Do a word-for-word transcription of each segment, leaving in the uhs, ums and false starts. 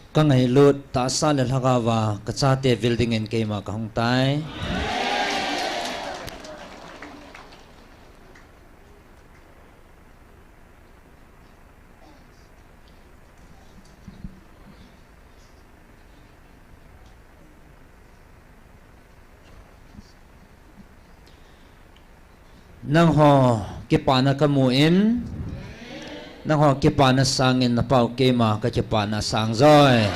Ka ngailut tahsa le lhagao va ka chate vil dingin keima ka hung tai. Nangho kipana ka mu in, nangho kipana sangin na pau keima ka kipana sang joi.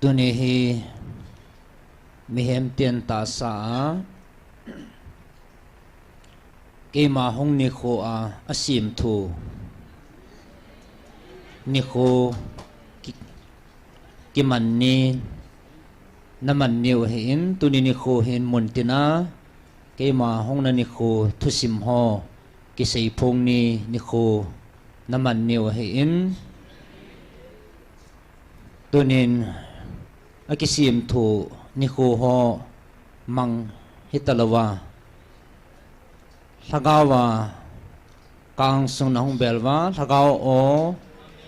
Tuni hi mihem ten tahsa a keima hung nikho a, a simthu nikho ki, kiman ni, na man niu ahin, tuni nikho hin mun tina keima hung na nikho thusim ho kisei phong ni nikho na man niu ahin, tunin a kisimthu nikho ho mang hita louva, lhagao va ka angsung na hung bel uva, lhagao o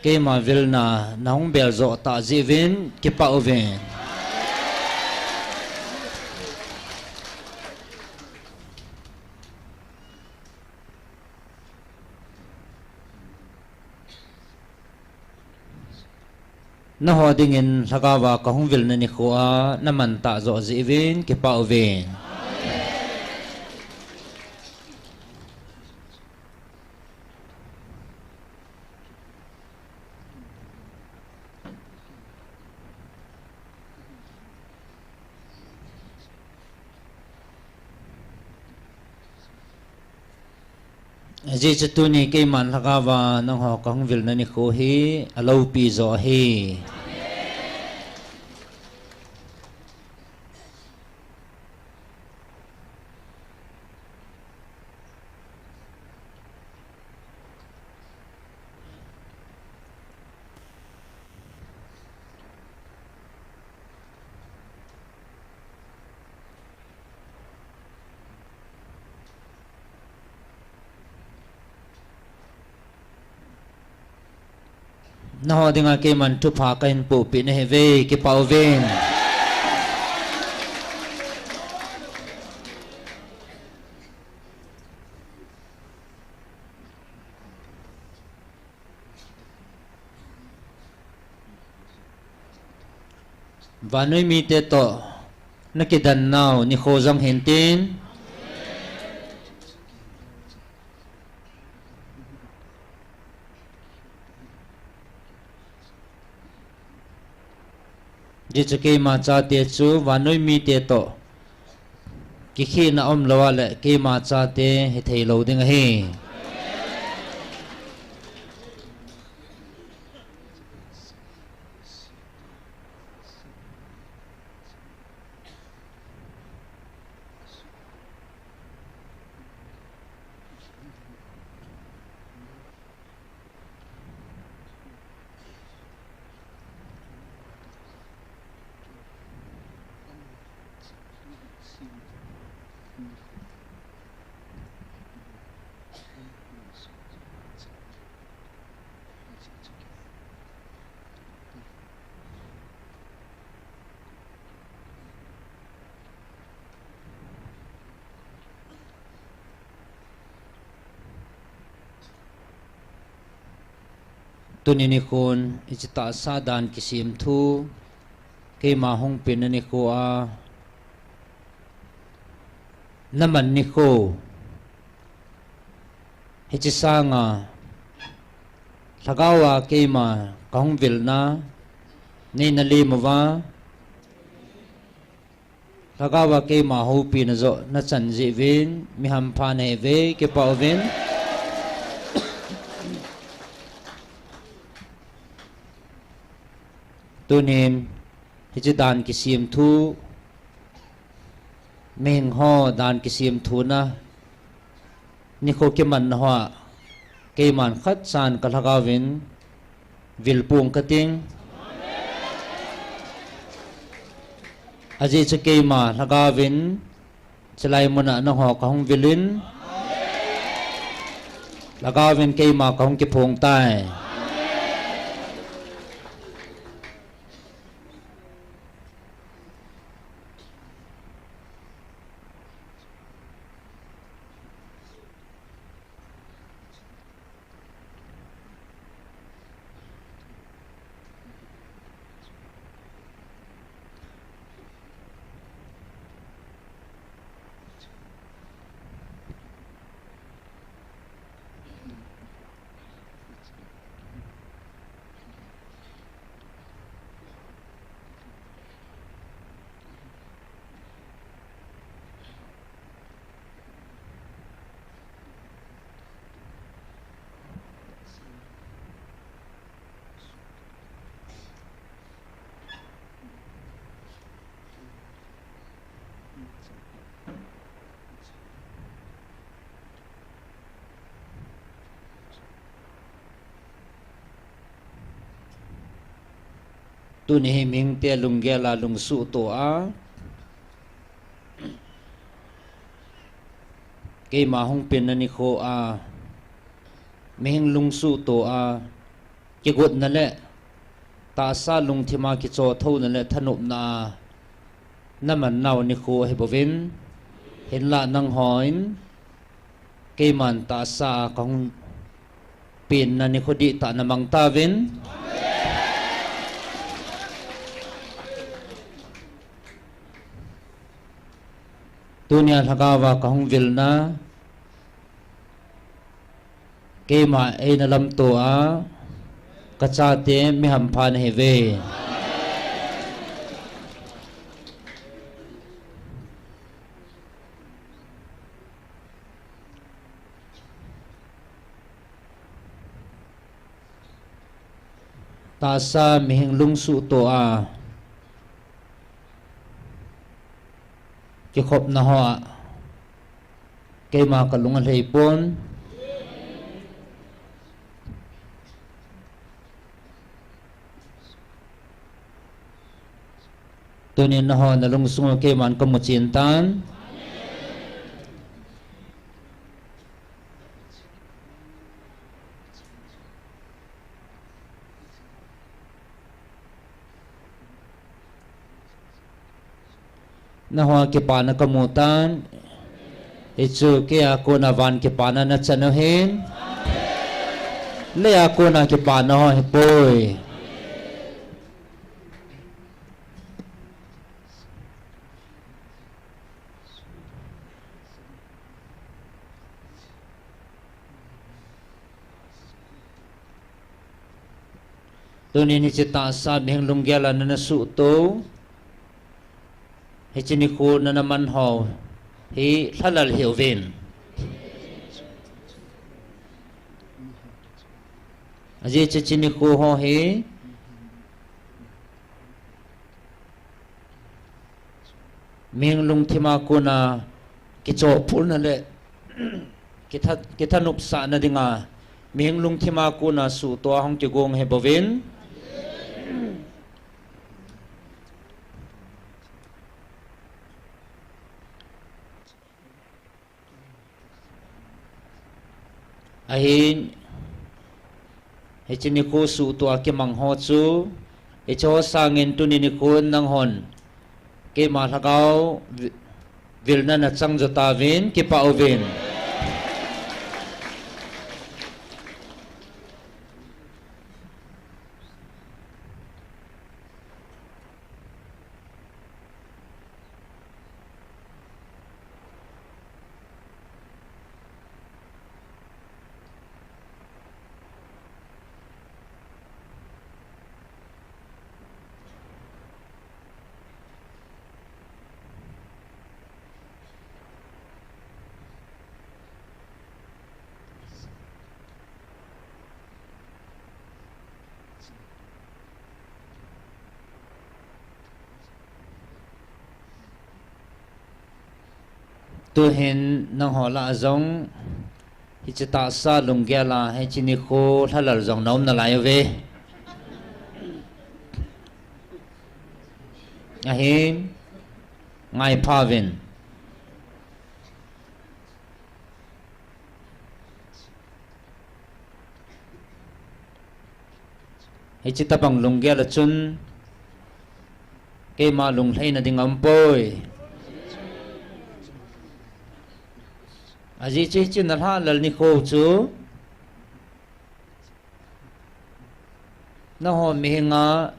keima vilna na hung bel jo ta jeh uvin kipah uvin. Naho dingin lhagao va ka hung vilna nikho a na man ta jo jeh uvin kipah uvin. Ajeh chu tuni keiman lhagao va nangho ka hung vilna nikho hi a loupi jo ahi. Naho dinga keiman thupha ka hin pohpeh nahi uve, kipah uvin. Vannoi mite toh na kidan nau nikho jong hin tin. Ajeh chu keima chate chu vannoi mite toh kikhehna umlou a le keima chate hithei lou ding ahi. Tuni nikhon, hiche tahsa dan kisem thu, keima hung penna nikho a, naman nikho, hiche sanga, lhagao a keima kahung vilna, neina lem uva, lhagao a keima houpina joh nachan jeh uvin, mi hampha nahiuve, kipah uvin. Tunin, hiche dan kisem thu, mihing ho dan kisem thu na, nikho kimanna hoa, keiman khatchan kalhagao vin, vil pong kating. Ajeh chu keima lhagao vin, chulai muna nangho kahung vilin, lhagao vin keima kahung kiphong tai. Tuni hi mihingte lunggel a lungsuhtoh a, keima hung penna nikho a, mihing lungsuhtoh a, kigotna le tahsa lungthim a kichothouna le thanopna a, naman nau nikho ahi bouvin, hinlah nanghon, keiman tahsa a kahung penna nikho dihtah namang tauvin. Tunia lhagao a kahung vilna, keima eina lamto a, kachate mi hampha nahiuve. Tahsa mihing lungsuhtoh a, kikhopna hoa, keima kalung alhei pon. Tunin nangho nalungsunga keiman kamu chen tan. Nangho kipana kamu tan. Hichu keia kona van kipana nachan u ahin. Leia kona kipana ho ahipoi. Tunin hiche tahsa mihing lunggel a nana suhto, hiche nikho nana man ho hi lhalal hih uvin. Ajeh chu hiche nikho ho hi mihing lungthim a kona kichohpurna le kitha, kithanopsahna dinga, mihing lungthim a kona suhtoh a hung kigong ahi bouvin. Ahin, hiche nikho suhtoh a kimang ho chu, hiche ho sangin tuni nikhon nanghon, keima lhagao vi-, vilna nachang jo tauvin, kipah uvin. Tuhin nangho lah a jong, hiche tahsa lunggel a, hiche nikho lhalal jong na um nalai uve. Ahin, ngaipha uvin. Hiche tabang lunggel a chun, keima lunglhaina ding aumpoi. Ajeh chu hiche nalhalal nikho chu, nangho mihinga,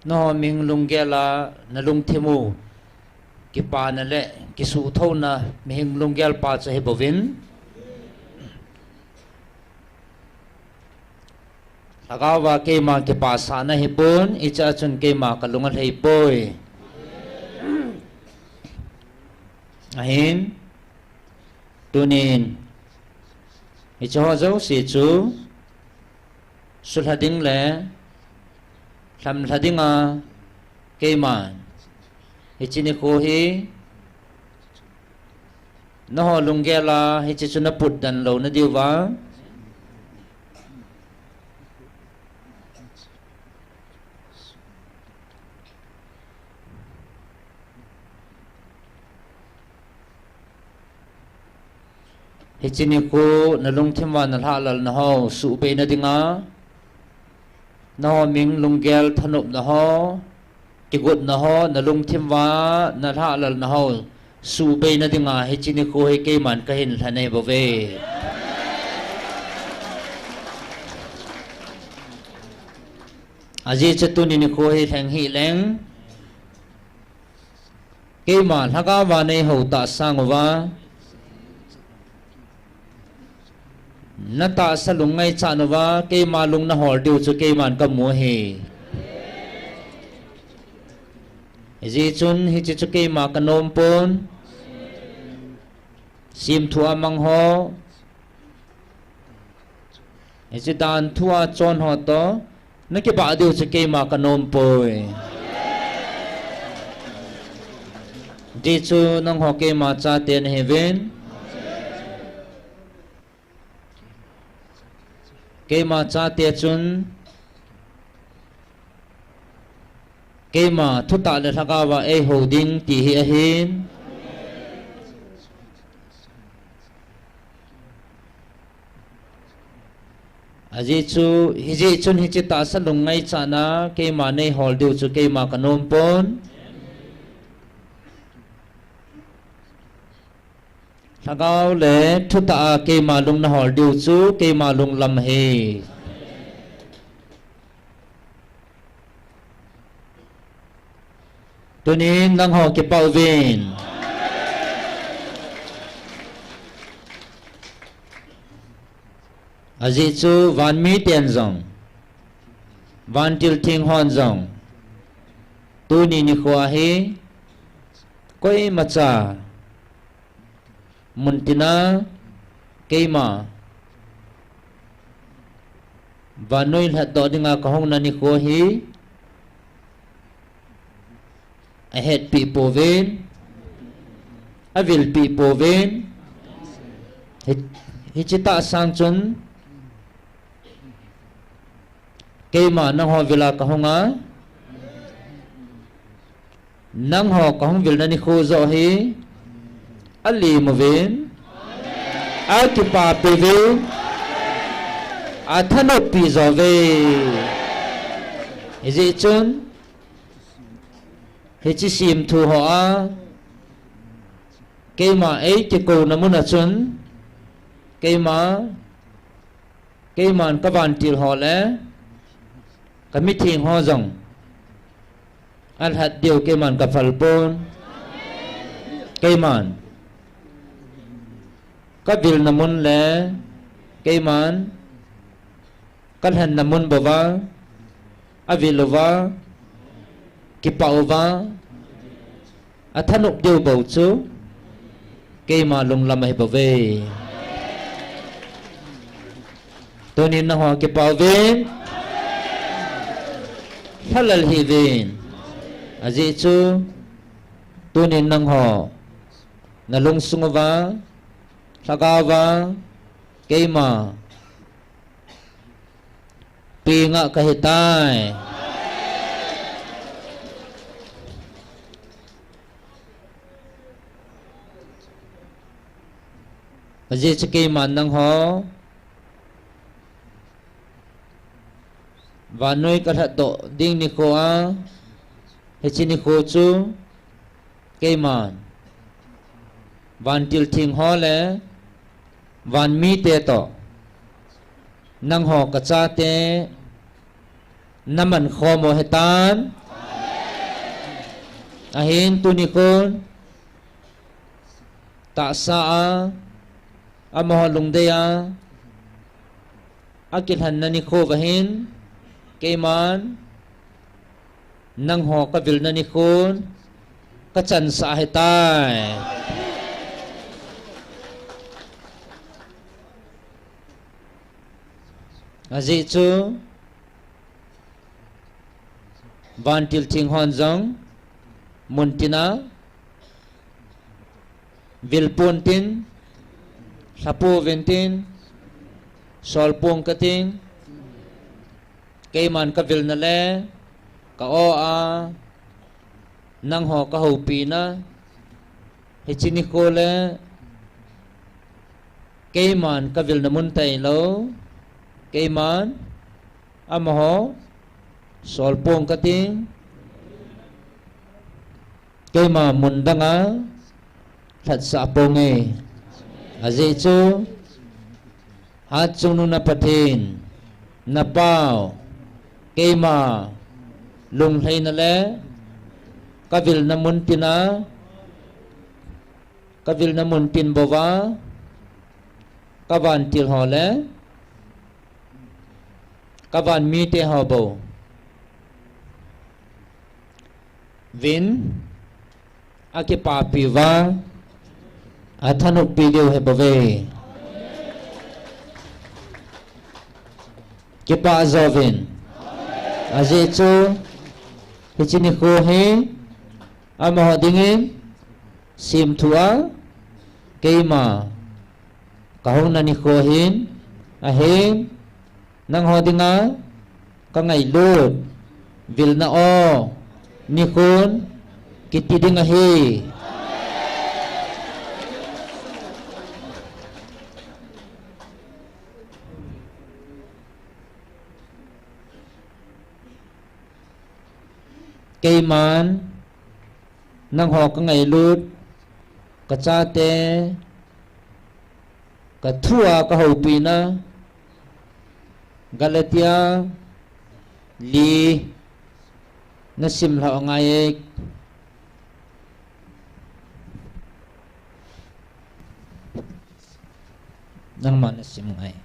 nangho mihing lunggel a nalungthim u, kipana le kisuhthouna mihing lunggel pa chu ahibouvin. Lhagao a keima kipasahna ahipon, hichea chun keima kalung alhaipoi. Ahin, tunin, hicheho jouse chu, sulha ding le, lhamlha dinga, keiman, hiche nikho hi, nangho lunggel a, hiche chu naputden louna diuva. Hiche nikho nalungthim uva nalhalalna ho suhbeina dinga, nangho mihing lunggel thanopna ho, kigotna ho, nalungthim uva nalhalalna ho suhbeina dinga hiche nikho hi keiman kahin lha nahi bouve. Ajeh chu tuni nikho hi lheng hih leng, keima lhagao a neihou tah sang uva, natahsa lung ngaichat uva, keima lung nahol diu chu keiman kamu ahi. Hijeh chun hiche chu keima kanom pon, semthu a mang ho, hiche danthu a chon ho toh, nakibah diu chu keima kanom poi. Hijeh chu nangho keima chate nahiuvin. Keima chate chun, keima thutah le lhagao a eihou ding ti hi ahin. Ajeh chu, hijeh chun hiche tahsa lung ngaichatna, keima neihol diu chu keima kanom pon. Lhagao le thutah a keima lung nahol diu chu keima lunglam ahi. Tunin nangho kipah uvin. Ajeh chu vanmiten jong, vantil theng hon jong, tuni nikho hi koimacha muntina keima vannoi lhatdoh dinga kahungna nikho hi ahetpeh pouvin, avilpeh pouvin, hi, hiche tahsang chun keima nangho vila kahunga, nangho kahung vilna nikho joh hi alim uvin, akipapi uvin, athanoppi jo uve. Hijeh chun, hiche semthu hoa keima eikikouna muna chun, keima, keiman kavantil ho le kamitheng ho jong alhat diu keiman kaphal pon. Keiman kavilna mun le keiman kalhenna mun bouva avil uva, kipah uva, athanop diu bou chu keima lunglam ahi bouve. Tunin nangho kipah uvin. Thalal hih uvin. Ajeh chu, tunin nangho nalungsung uva, lhagao va, keima penga kahitai. Ajeh chu keiman nangho vannoi kalhatdoh ding nikho a, hiche nikho chu keiman vantil theng ho le vanmite toh nangho kachate naman khom u ahitan. Ahin tuni khun tahsa a, amaho lungdei a, akilhenna nikho uva hin, keiman nangho kavilna nikhon kachansah ahitai. Ajeh chu vantil theng hon jong muntina vilpon tin, lhapouvin tin, solpong kating, keiman kavilna le ka-o a, nangho kahoupina, hiche nikho le keiman kavilna mun tailou, keiman amaho solpong kating, keima mun danga lhatsah ponge. Ajeh chu, Hatchungnung na Pathen, napao, keima lunglhaina le kavilna muntina, kavilna muntin bouva, kavantil ho le kavanmite ho bou vin akipapi uva athanoppi diu ahibouve. Kipah jouvin. Ajeh chu, hiche nikho hi amaho dingin semthu a, keima kahungna nikho ahin, ahin, nangho dinga kangailut vilna o nikhon kiti ding ahi. Keiman nangho kangailut, kachate kathua kahoupina, Galatia li nasim lhah angaiye. Nangma nasim ngai.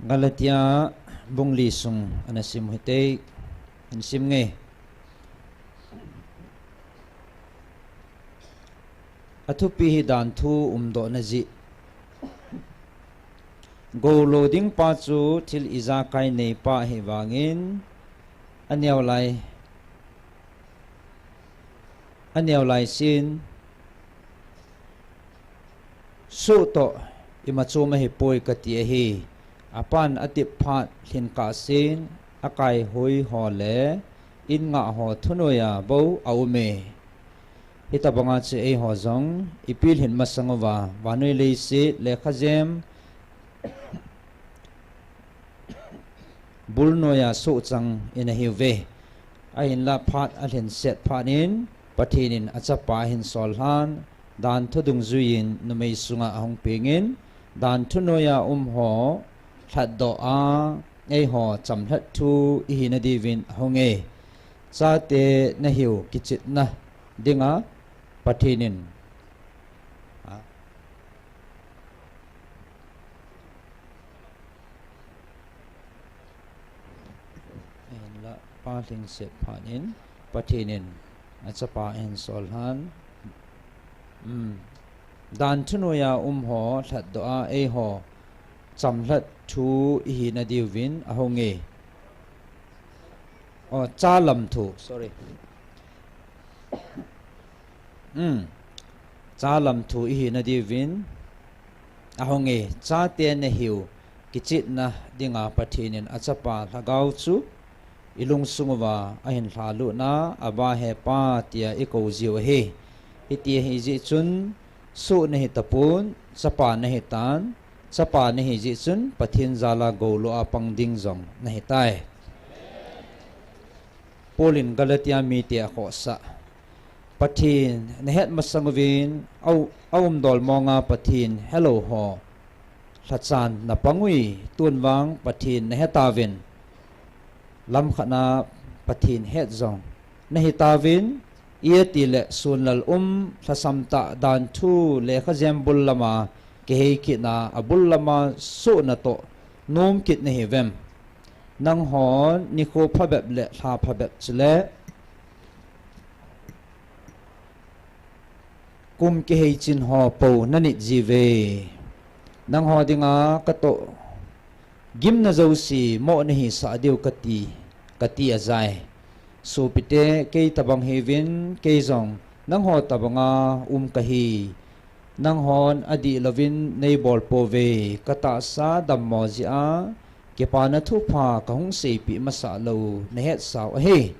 Galatia bung li sung ana sim u hite, hin sim nge. Athupi hi danthu umdohna jeh. Goulou ding pa chu thil ijakai neipa ahi vangin, aneo lai, aneo lai sin, suhtoh ima chom ahipoi kati ahi. Apan atep phat lhin kahsen, akaihoi ho le in ngah ho thunoiya bou aume. Hitabanga chu eiho jong ipilhin masang uva, vannoi leiset lekhajem bulnoiya sohchang in ahiuve. Ahinla phat alhinset phat in, Pathen in achapa ahin sol lhan, danthu dungjuiyin numei sunga ahung pengin, danthu noiya umho lhatdoh a, eiho chamlhat thu ihina diuvin ahunge. Chate nahiu kichetna dinga Pathen in, a, ahinla phat lhinset phat in, Pathen in Achapa ahin sol lhan. Hmm. Dan thunoiya um ho lhatdoh a eiho chamlhat thu ihina diuvin ahung e. Oh, cha lam thu, sorry. Hmm. Cha lam thu ihina diuvin ahung e. Chate nahiu kichetna dinga Pathen in achapa lhagao chu ilungsung uva ahin lhalut na, Abba Hepa tia ikou jiu ahi. Hiti ahi jeh chun, soh nahi tapon, chapa nahi tan, chapa nahi jeh chun Pathen jal a goulo a pang ding jong nahi tai. Paul in Galatia mite akhohsah. Pathen nahet masang uvin, a u-, aumdol monga Pathen helou ho lhachan napang ui, tun vang Pathen nahe tauvin, lamkhat na Pathen het jong nahi tauvin, ijeh itile sunlal um lhasam tah dan thu lekha jem bul lama kihei kit na, abul lama soh natoh nom kit nahiuvem? Nanghon nikho phabep le lha phabep chule kum kihei chin ho pou nanit jiuve. Nangho dinga katoh gimna jouse moh nahisah diu kati, kati ajai. Sopite, kei tobang hiuvin, kei jong nangho tobanga um kahi. Nanghon adih louvin neibol pouve. Katahsa dammo jeh a kipana thupha kahung seipeh masah lou nahetsa u ahi.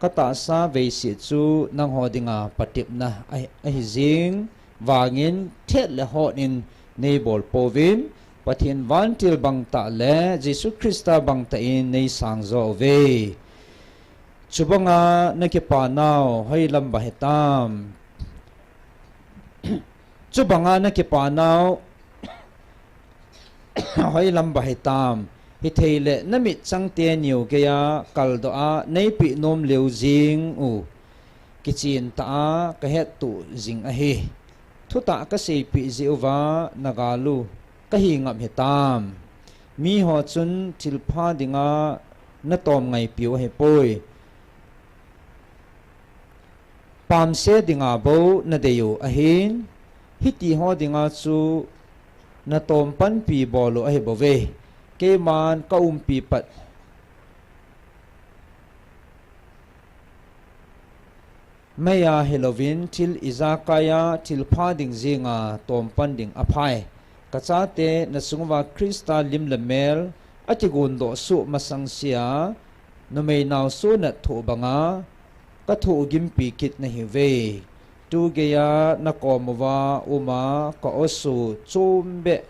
Katahsa veiset chu nangho dinga patepna ahi, ahi jing vangin thet le hon in neibol pouvin, Pathen vantil bangtah le Jesu Christa bangtah in neisang jo uve. Chubanga nakipanau hoilam ba hitam? Chubanga nakipanau hoilam ba hitam? Hithei le namitchang teniu geiya kaldoh a neipeh nom leu jing u kichen tah a kahettoh jing ahi. Thutah kaseipeh jeh uva nagal u kahi ngap hitam? Miho chun thilpha dinga natom ngaipiu ahipoi. Pamse dinga bou nadei u ahin, hitiho dinga chu natom panpi bol u ahibouve. Keiman kaumpi pat maiya hilouvin thil ijakaiya thilpha ding jenga tompan ding aphai. Kachate, nachunguva Christa lim le mel akigondoh soh masangsea, numei naoso nat thoh banga kathoh gimpi kit nahiuve. Tugeiya nakom uva uma ka-oso chombeh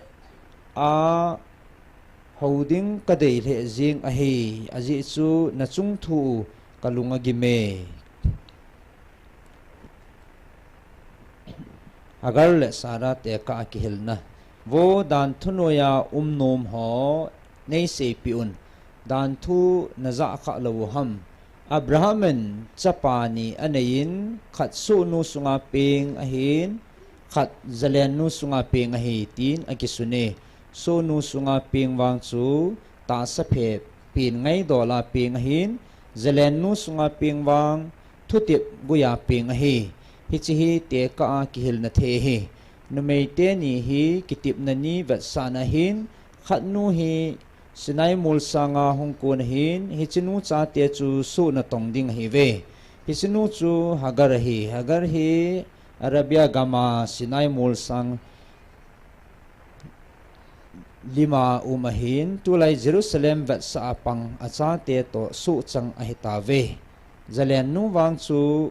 a hou ding kadei lheh jeng ahi, ajeh chu nachung thu u kalung agime. Hagar le Sarah tekah a kihilna. Vo danthu noiya um nom ho, neiseipeh un, danthu najah khah lou u ham? Abraham in chapa ni anei in, khat sohnu sunga peng ahin, khat jalennu sunga peng ahi, tin akisune. Sohnu sunga peng vang chu tahsa phe pen ngaidola peng ahin, jalennu sunga peng vang thutep guiya peng ahi. Hiche hi tekah a kihilna thei ahi. Numei teni hi kitepna ni vetsahna ahin, khatnu hi Sinai molsanga hung kon ahin, hichenu chate chu soh natong ding ahiuve. Hichenu chu Hagar ahi. Hagar hi Arabia gama Sinai molsang lima um ahin, tulai Jerusalem vetsah a pang achate toh sohchang ahitauve. Jalennu vang chu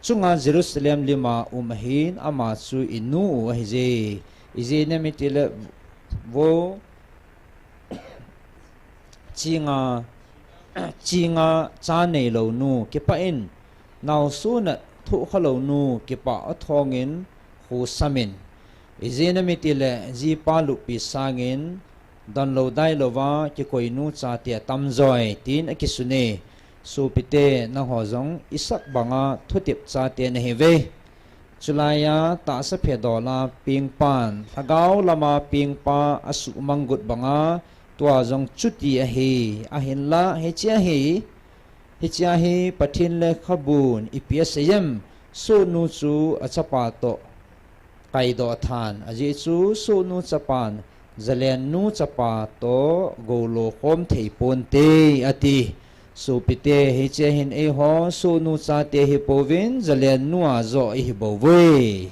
chunga Jerusalem lima um ahin, ama chu inu u ahije. Ijeh inem itile vo chinga, chinga cha neilounu, kipah in naoso nat thohkhalounu, kipah athongin khosamin. Ijeh inem itile jipa luppi sangin donlou dailouva kikoinu chate atamjoi, tin akisune. Sopite, nangho jong Isaac banga thutep chate nahiuve. Chulaiya tahsa phe dola pengpan, lhagao lama pengpa asuhmang got banga, tua jong chuti ahi. Ahinla hiche ahi, Hichea hi Pathen lekhabun ipi asei em? Sohnu chu achapa toh kaidoh than, ajeh chu Sohnu chapan Zalennu chapa toh goulo khom thei ponte ati. Sopite, hichea hin eiho Sohnu chate hipouvin Zalennu a joh ihi bouve.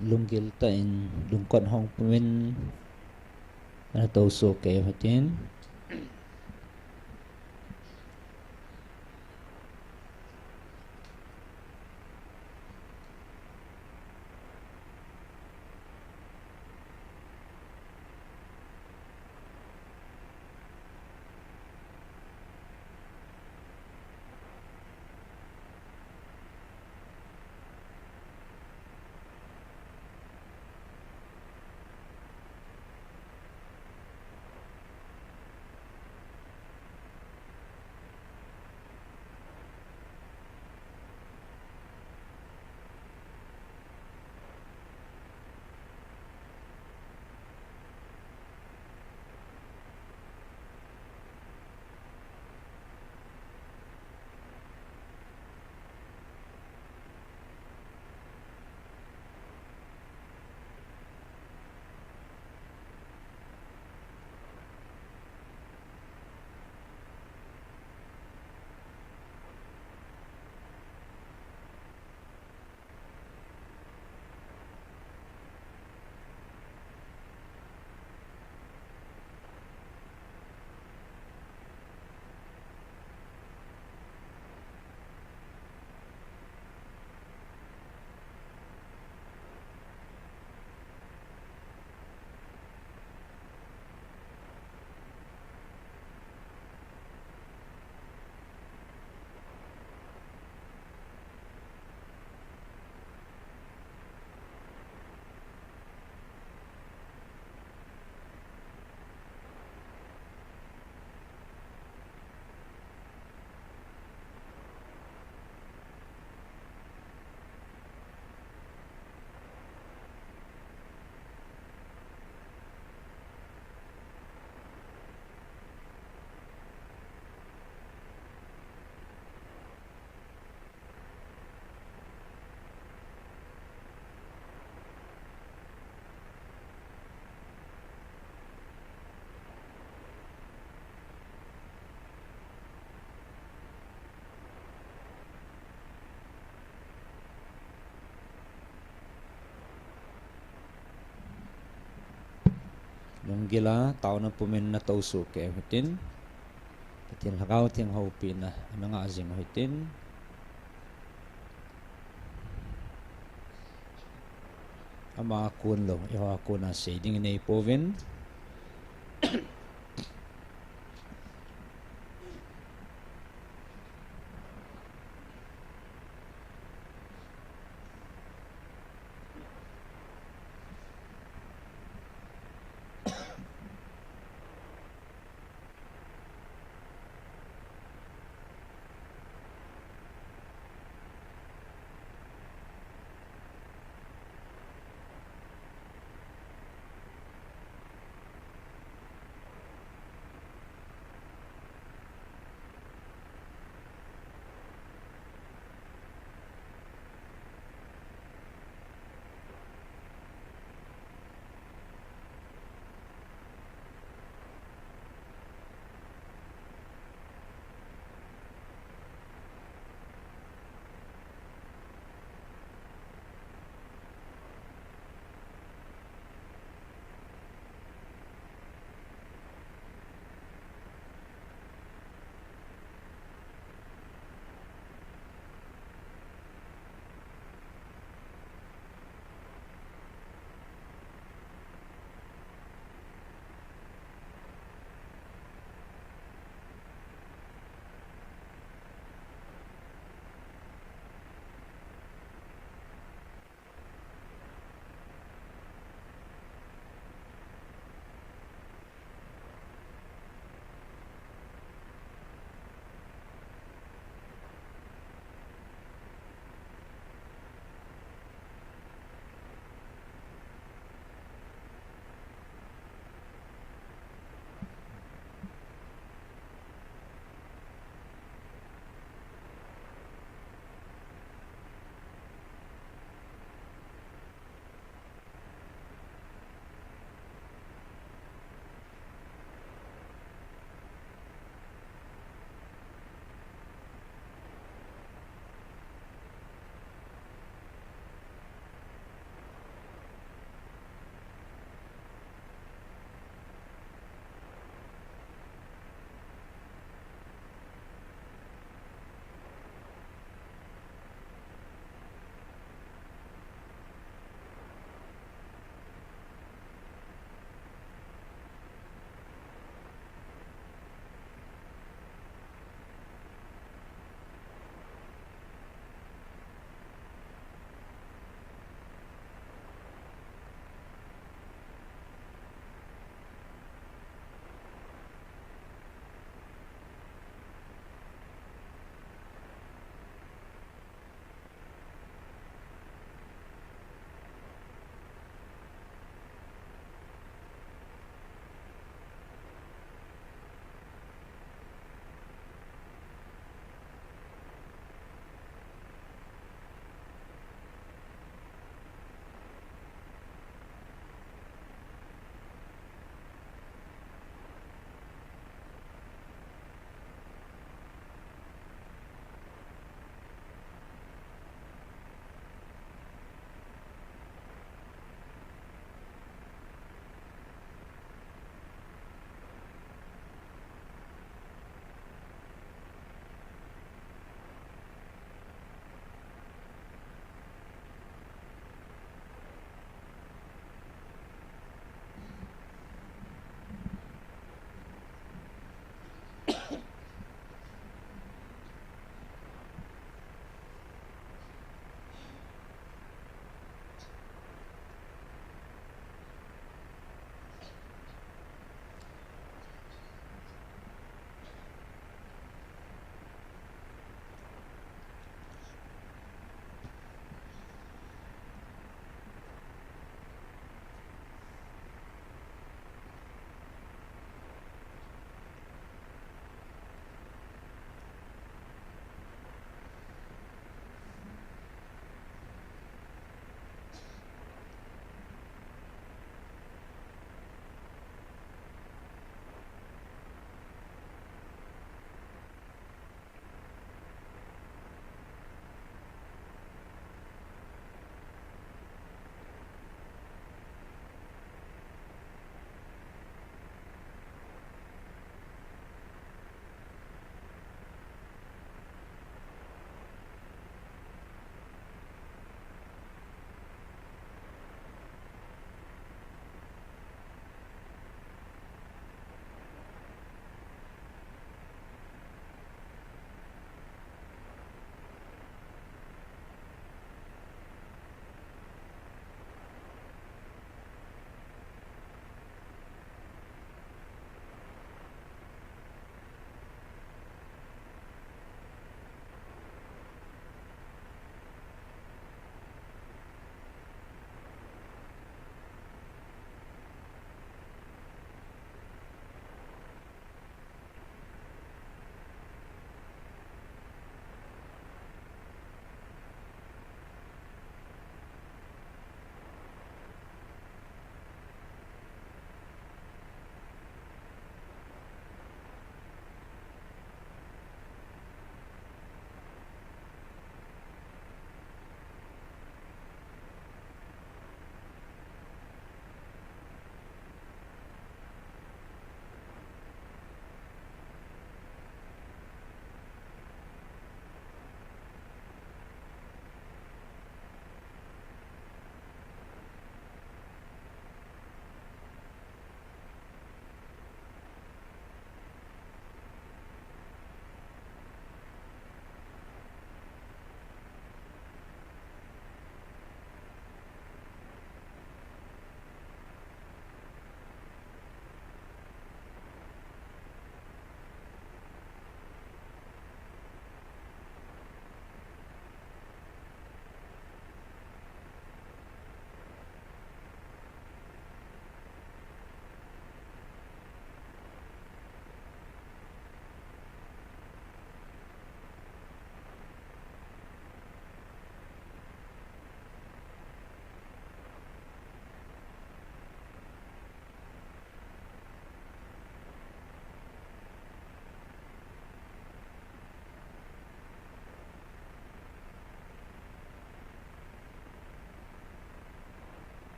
Lunggil tah in lungkot hong pumin ana touso kei uhitin. Lunggil a taona pumin na tousuh kei u hitin. Pathen Lhagao Theng houpina ana ngah jing u hitin. Ama a kon lou, eiho a kona sei ding inei pouvin.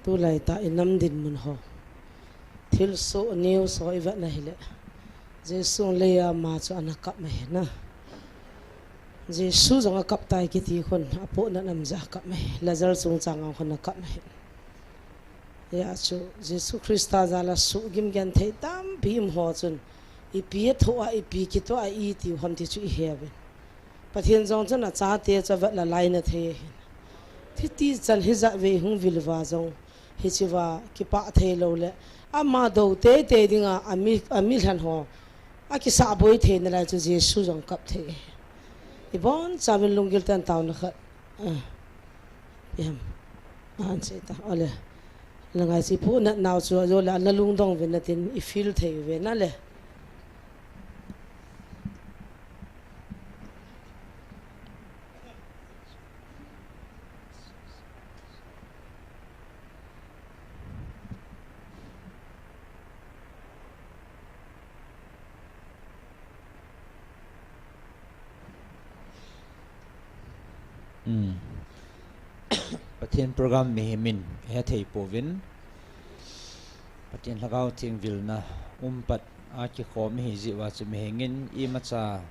Tulai tah i nam dinmun ho, thilsoh news ho i vet na hile, Jesu lei a ama chu ana kap mai na. Jesu jong a kap tai kiti khun, a pohnat nam ja a kap mai. Lazar chungchang a khun a kap mai. Hia chu Jesu Christa jal a suhgim genthei tampi um ho chun, ipi a thoh a, ipi kitoh a i tiu ham ti chu i he uvin. Pathen jong chun a chate chu a vet la lai na thei ahin. Thiti chan hijat vei hung vil uva jong, hichi uva kipah thei lou le, ama dou teitei dinga, a mi, a mi lhen ho a kisah boi thei na lai chu Jesu jong kap thei. I bonchauvin lunggil tah in taona khat. Ah. Em. Ah, an sei ta. Ole. La ngai si pu nat nau chu, jo le, ana lungdong uvin natin, i feel thei uve na le. Hmm. Pathen program mihem in he thei pouvin. Pathen Lhagao Theng vilna um pat a kikhom ihi jeh uva chu mihem in imacha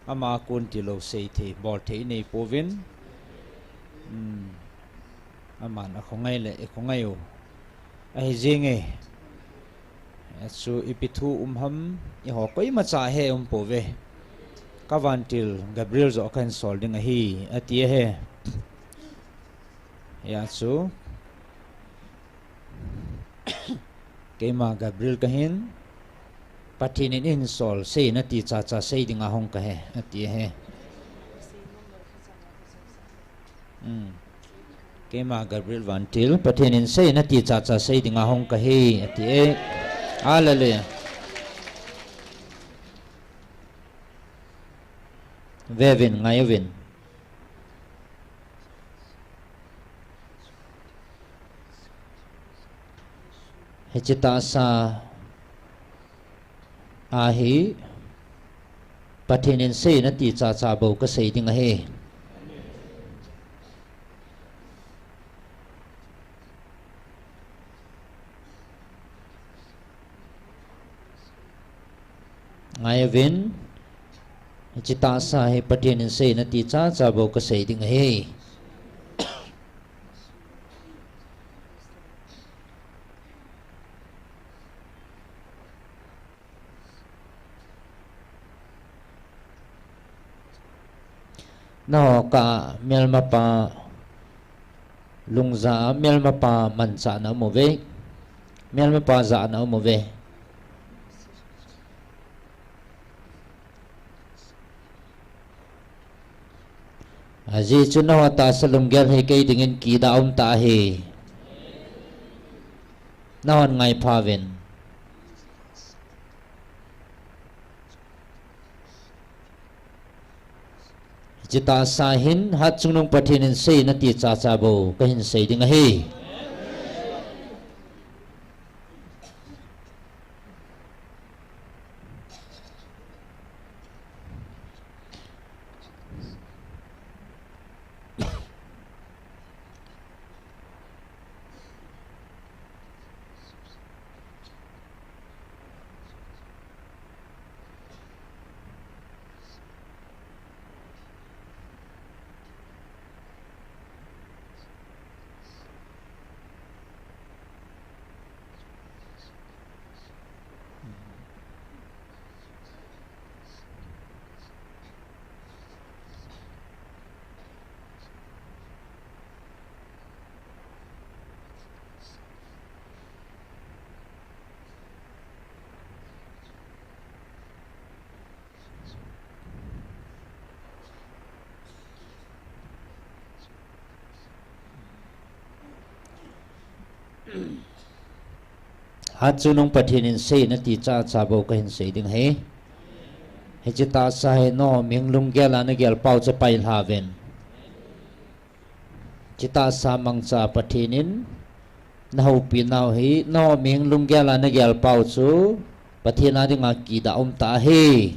ama a kon tilou sei thei, bol thei i nei pouvin. Hmm. Aman a khongai le i khongai u ahi jenge. Chu ipi thu um ham, eiho koimacha he um pouve. Ka vantil Gabriel joh kahin sol ding ahi, ati ahi. Hia chu, keima Gabriel kahin, Pathen in eihin sol, sei nati chacha sei dinga hung kahi, ati ahi. Hmm. Keima Gabriel vantil, Pathen in sei nati chacha sei dinga hung kahi, ati e. Hallelujah. Ve uvin, ngai uvin. Hiche tahsa ahi, Pathen in sei nati chacha bou kasei ding ahi. Ngai uvin, hiche tahsa hi Pathen in sei nati chacha bou kasei ding ahi. Nangho kah a melmapa lungja a melmapa manchahna um uve. Melmapa jahna um uve. Ajeh chu nangho tahsa lunggel hi kei dingin kidah um tah ahi. Nanghon ngaipha uvin. Hiche tahsa hin Hatchungnung Pathen in sei nati chacha bou kahin sei ding ahi. Hatchungnung Pathen in sei nati chacha bou kahin sei ding ahi. Hiche tahsa hi nangho mihem lunggel a nagel pau chu pailha uvin. Hiche tahsa mangcha Pathen in nahoupi nau hi, nangho mihem lunggel a nagel pau chu Pathen a dinga kidah um tah ahi.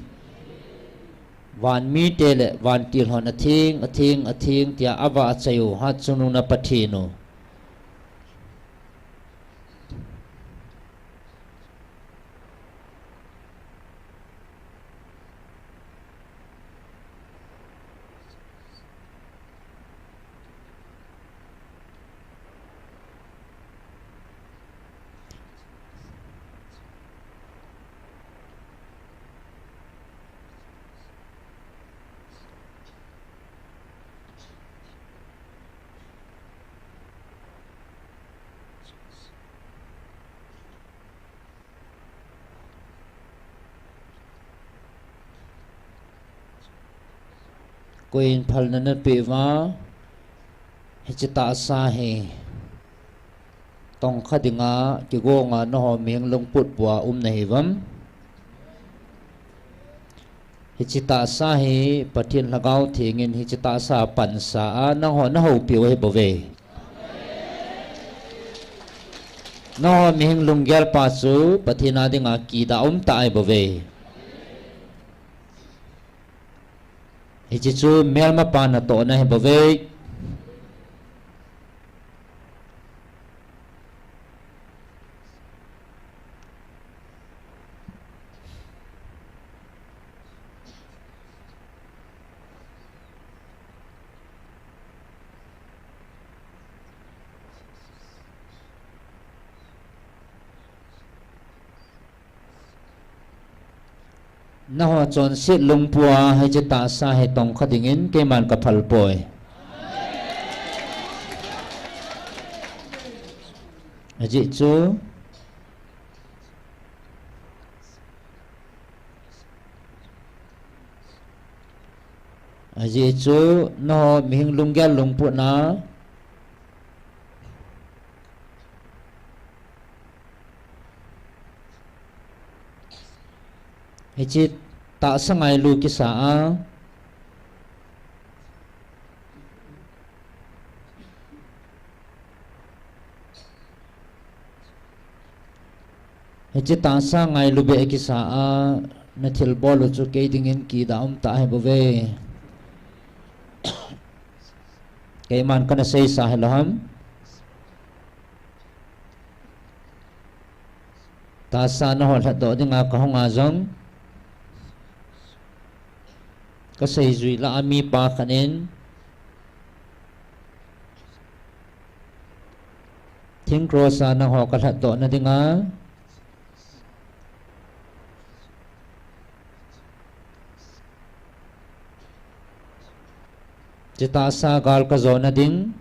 Van mite le vantil hon atheng, atheng, atheng tia avahchoi u, Hatchungnung na Pathen u. Koiyin phalna napeh uva, hiche tahsa hi tongkha dinga kigonga nangho mihing lungput bua um nahiuvem? Hiche tahsa hi Pathen Lhagao Thengin hiche tahsa pansa a nangho nahoupeh u ahibouve. Nangho mihing lunggel pa chu Pathen a dinga kidah umtah ahibouve. Hiche chu melmapa natohna ahibouve. Nangho chonset lungput a hiche tahsa hi tongkha dingin keiman kaphal poi. Ajeh chu, ajeh chu nangho mihing lunggel lungput na hiche tahsa ngailu kisa a, hiche tahsa ngailu beh kisa a nathilbol u chu kei dingin kidah umtah ahibouve. Keiman kana seisa hilou ham? Tahsa nangho lhatdoh dinga kahunga jong, kaseijui lah a mipa khat in, thing cross a nangho kalhatdohna dinga, hiche tahsa gal kajona ding,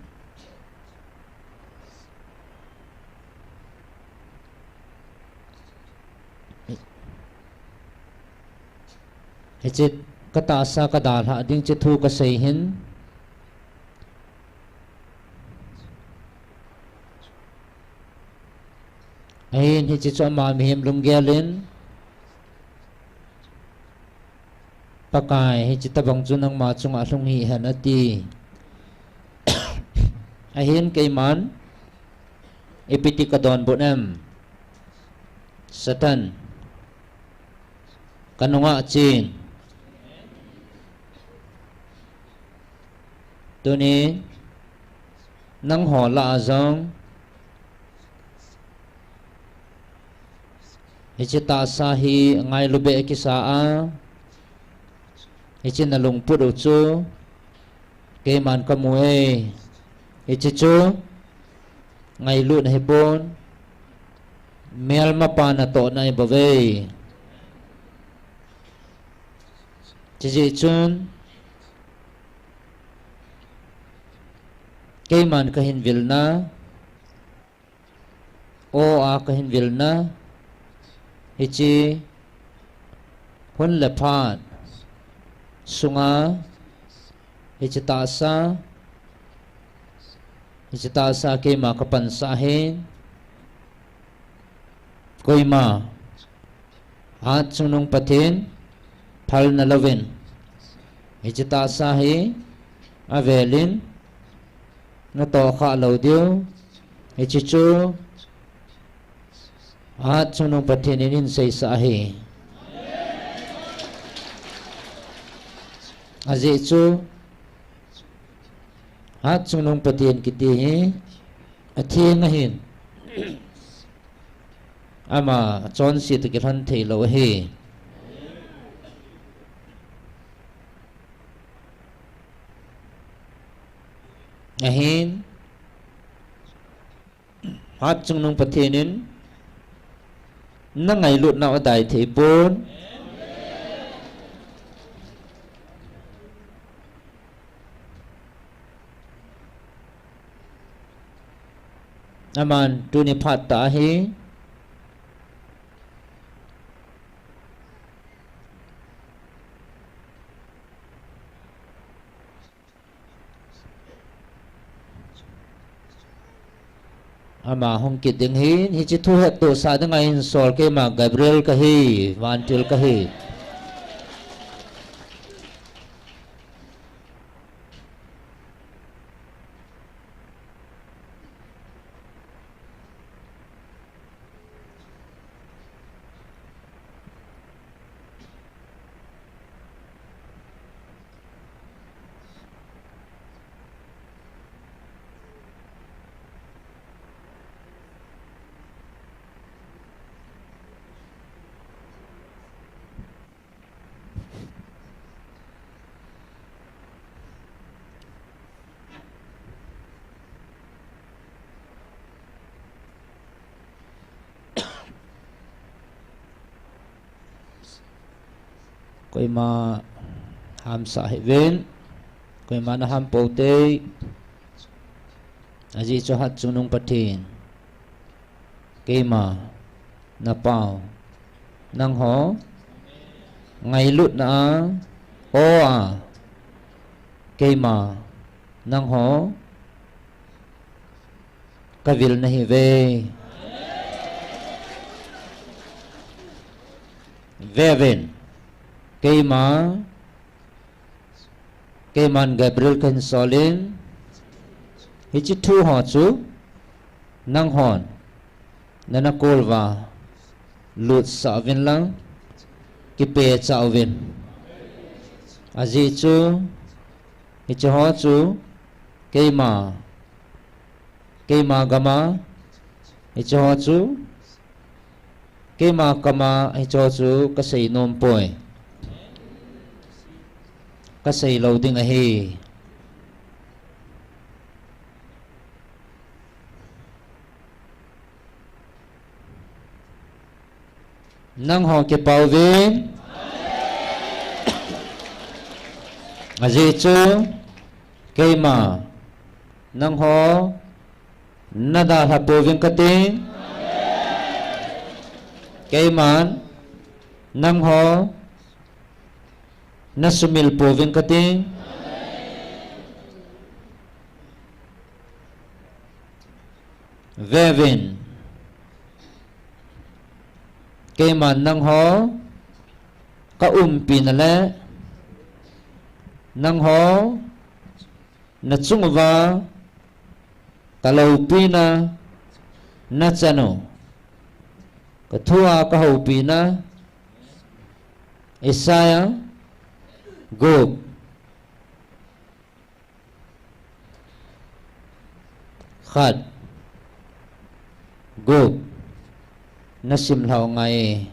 hiche katahsa kadalhah ding hiche thu kasei hin, ahin hiche chu ama mihem lunggel in, Pakai, hiche tobang chu nangma chunga lhung hih hen ati. Ahin keiman ipi ti kadonbut em? Satan, kanunga chen. Tuni nangho lah a jong hiche tahsa hi ngailu beh kisa a, hiche nalungput u chu keiman kamu e. Hiche chu ngailutna ahipon, melmapa natohna ahibouve. Chujeh chun keiman kahin vilna, aw a kahin vilna, hiche hun le phat sunga hiche tahsa, hiche tahsa keima kapansah ahin, koima hatchungnung Pathen phalna louvin hiche tahsa hi avelin natohkhah lou diu, hiche chu hatchungnung Pathen in eiseisah ahi. Ajeh chu hatchungnung Pathen kiti hi atheng ahin, ama chonset toh kilhon theilou ahi. Ahin, hatchungnung Pathen in nangailutnau adai theipon. Aman tuni phat tah hi, Ama hung kit ding ahin, hiche thu hettohsah dinga hin sol keima Gabriel kahi, vantil kahi. Koima hamsah hih uvin, koima na ham pou te, ajeh chu Hatchungnung Pathen, keima, na pau, nangho, ngailutna a, aw a, keima, nangho, kavil nahiuve. Ve uvin, keima, keiman Gabriel kahin sol in, hiche thu ho chu, nanghon, nana kol uva, lutsah uvin lang, kipehcha uvin. Ajeh chu, hiche ho chu, keima, keima gam a, hiche ho chu, keima kam a, hiche ho chu kasei nom poi. Kasei lou ding ahi. Nangho kipah uvin. Ajeh chu, keima, nangho, nadalha pouving kati. Keiman, nangho, nasumil pouving kati. Ve uvin. Keiman nangho, kaumpina le, nangho, nachung uva, kaloupina, nachanu, kathua kahoupina, Isaiah, gup. Khat, gup, nasim lhau ngai.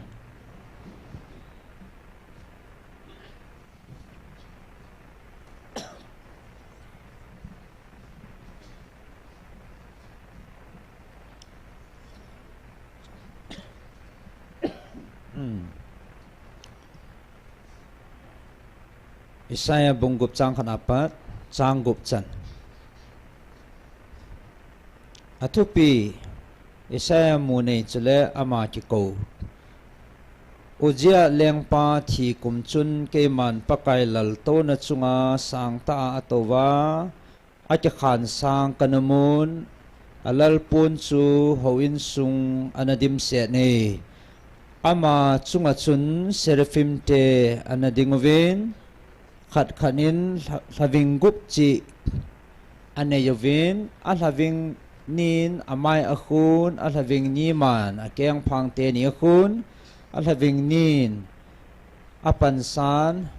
Isaiah bung gup chang khat apat, chang gup chan. Athupi, Isaiah mu nei chule ama kikou. Uzziah lengpa thi kum chun keiman Pakai laltouna chunga sangtah a atouva, akikhan sang kana mun, alalpon chu houin sung ana dimset e. Ama chunga chun seraphim te ana ding uvin, khat khat in lha-, lhaving gup chih anei uvin, alhaving nin amai akhun, alhaving ni man akengphang teni akhun, alhaving nin apansan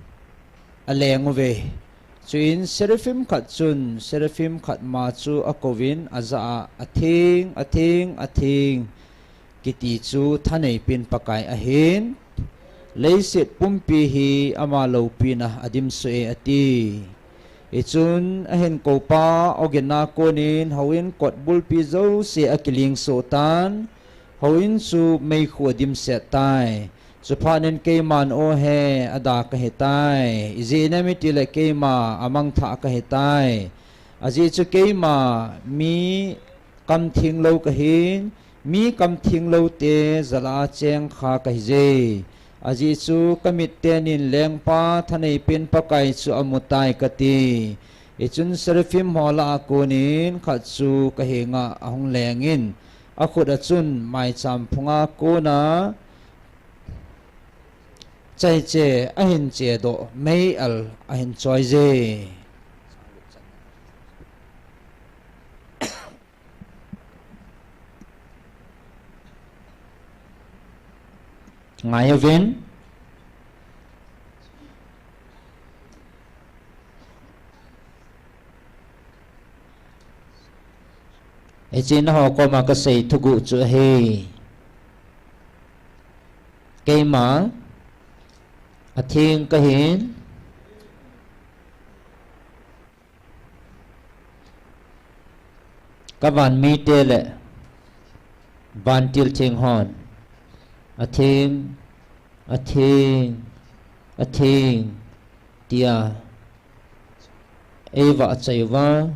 aleng uve. Chuin seraphim khat chun seraphim khat ma chu akouvin ajah a, "Atheng, atheng, atheng," kiti chu thaneipen Pakai ahin, "Leiset pumpi hi ama loupina adimsoh e," ati. Hichun ahin koupa ogin a konin houin kot bulpi jouse akiling soh tan, houin chu meikhu adimset tai. Chuphat in keiman, "O he, ada kahitai. Ijeh inem itile keima amangthah kahitai. Ajeh chu keima mi kamtheng lou kahin, mi kamtheng loute jal a cheng kha kahije. Ajeh chu kamit tenin lengpa thaneipen Pakai chu amutai," kati. Hichun seraphim ho lah a konin khat chu kahenga ahung lengin, akhut a chun maicham phunga kona chaiche ahin chedoh, mei-al ahin choije. Ngai uvin. Hiche nangho koma kasei thuguh chu ahi. Keima atheng kahin, kavan mite le vantil theng hon atheng, atheng, atheng tia eivahchoi uva,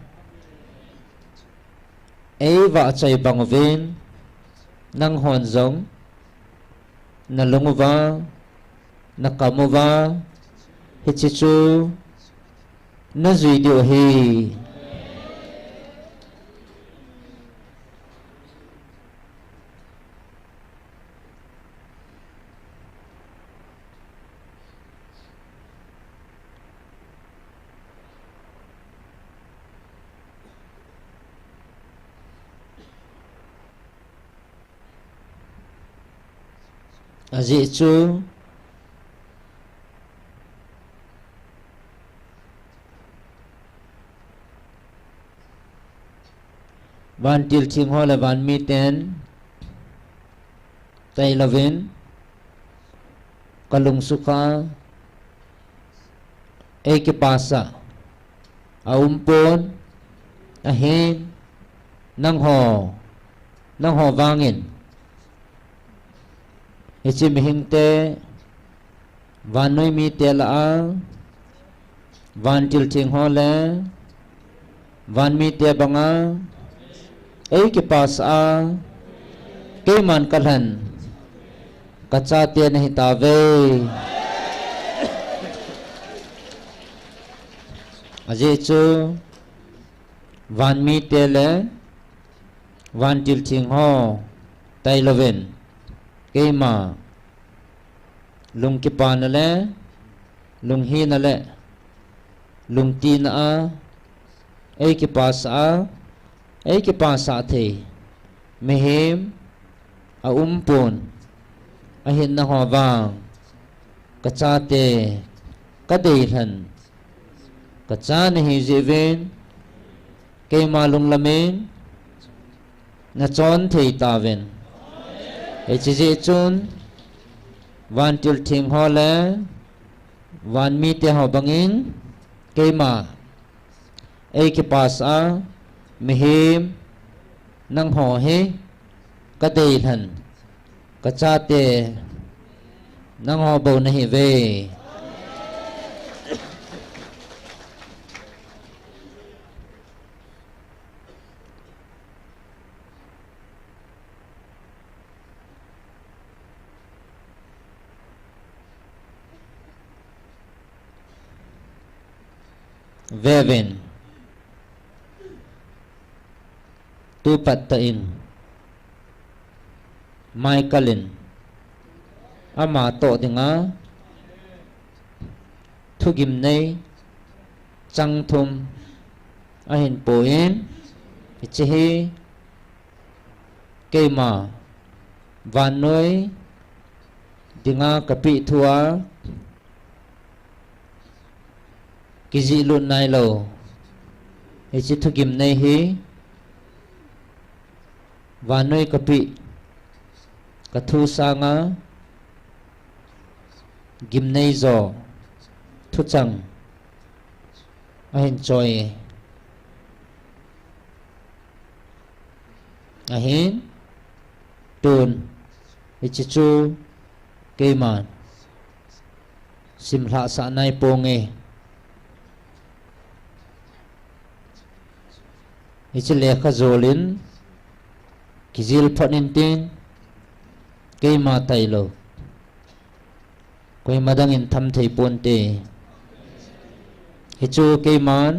eivahchoi bang uvin, nanghon jong nalung uva, nakam uva, hiche chu najui diu ahi. Ajeh chu vantil theng ho le van miten tailouvin kalung sukha, eikipasah aumpon, ahin nangho, nangho vangin hiche mihingte, vannoi mite lah a, vantil theng ho le van mite banga eikipasah a, keiman kalhen, kachate nahitauve. Ajeh chu van mite le vantil theng ho tailouvin, keima lungkipana le lunghina le lungtina a eikipasah a, eikipasah thei mihem aumpon, ahin nangho vang kachate, kadeilhen, kacha nahi jeh uvin, keima lunglamin nachon thei tauvin. Hiche jeh chun vantil theng ho le van mite ho bangin keima eikipasah a, mihem nangho hi kadeilhen, kachate nangho bou nahiuve. Veuvin, tupat tah in Michael in ama toh dinga thugimnei chang thum ahin pon, hiche hi keima vannoi dinga kapeh thua kijihlut nailou hiche thugimnei hi, vannoi kapeh kathu sanga gimnei jo thuchang ahin choi e. Ahin, tun hiche chu keiman simlhahsah nai ponge. Hiche lekha jol in kijil phot intin, keima tailou koima dangin tham thei ponte. Hichu keiman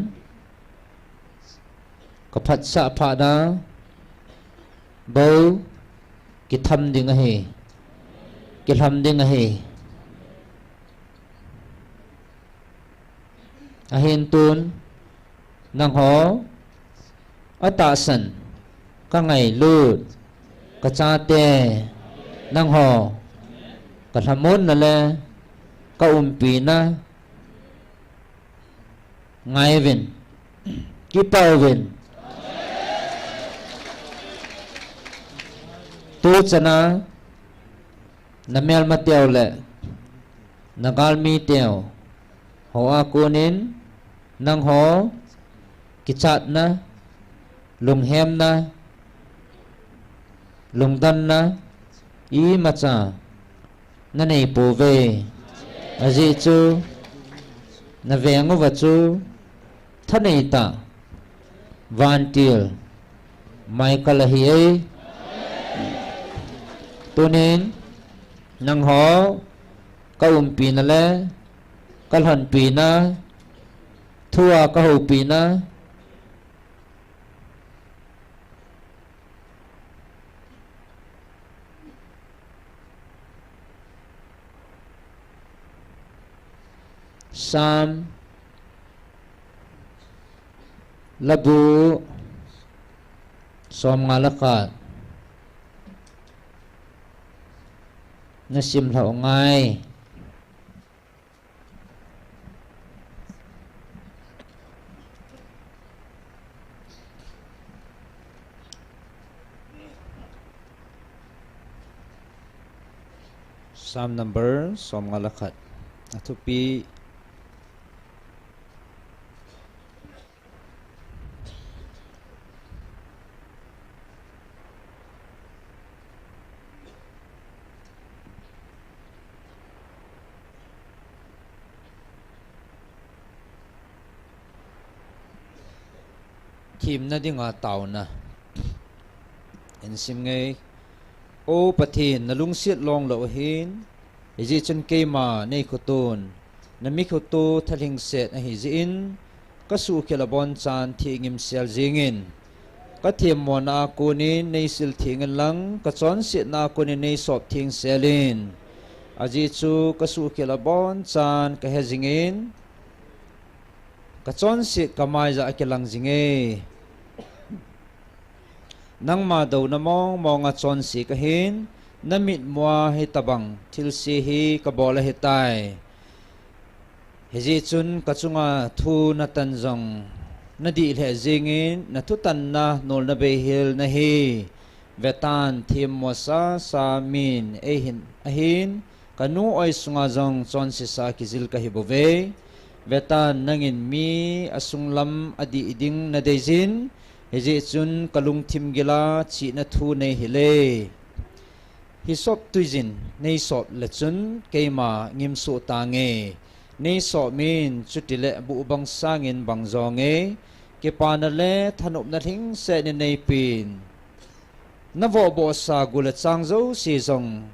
kaphatsah phat a bou kitham ding ahi, kilham ding ahi. Ahin tun nangho atahsan, kangailut, kachate, nangho kalhamonna le kaumpina ngaiyuvin, kipaiyuvin. Tuchana namelmateu le nagalmiteu hoa konin nangho kichatna, lunghemna, lungdanna imacha naneipouve. Ajeh chu navenguva chu thaneitah vantil Michael ahi e. Tunin nangho kaumpina le kalhonpina, thua kahoupina, Sam labu somnga le khat nasim lhau ngai. Sam number somnga le khat. Athupi. Themna dinga taona. Insim nge. O Pathen, nalungset longlou ahin, hijeh chun keima neikhotun, namikhotu thalhingset ahijeh in, kasuhkhel abonchan thengimsel jengin, kathemmona a konin neisil thengin lang, kachonsetna a konin neisop thengselin. Ajeh chu kasuhkhel abonchan kahejingin, kachonset kamaija akilang jinge. Nangma douna mongmonga chonse kahin, namitmua hitobang thilse hi kabol ahitai. Hijeh chun kachunga thu natan jong nadih lheh jengin, nathutanna nolna beihel nahi. Vetan, themmo sasa min eihin ahin, kanu oi sunga jong chonsesa kijil kahibouve. Vetan, nangin mi asunglam adih ding nadeijin, hijeh chun kalungthim gila chihna thu neihile. Hisop tuijin neisop le chun keima ngimsoh tange. Neisop min chutile buhbang sangin bang jonge. Kipana le thanopna lhingsetnin neipin, navohbohsa gu le chang jouse jong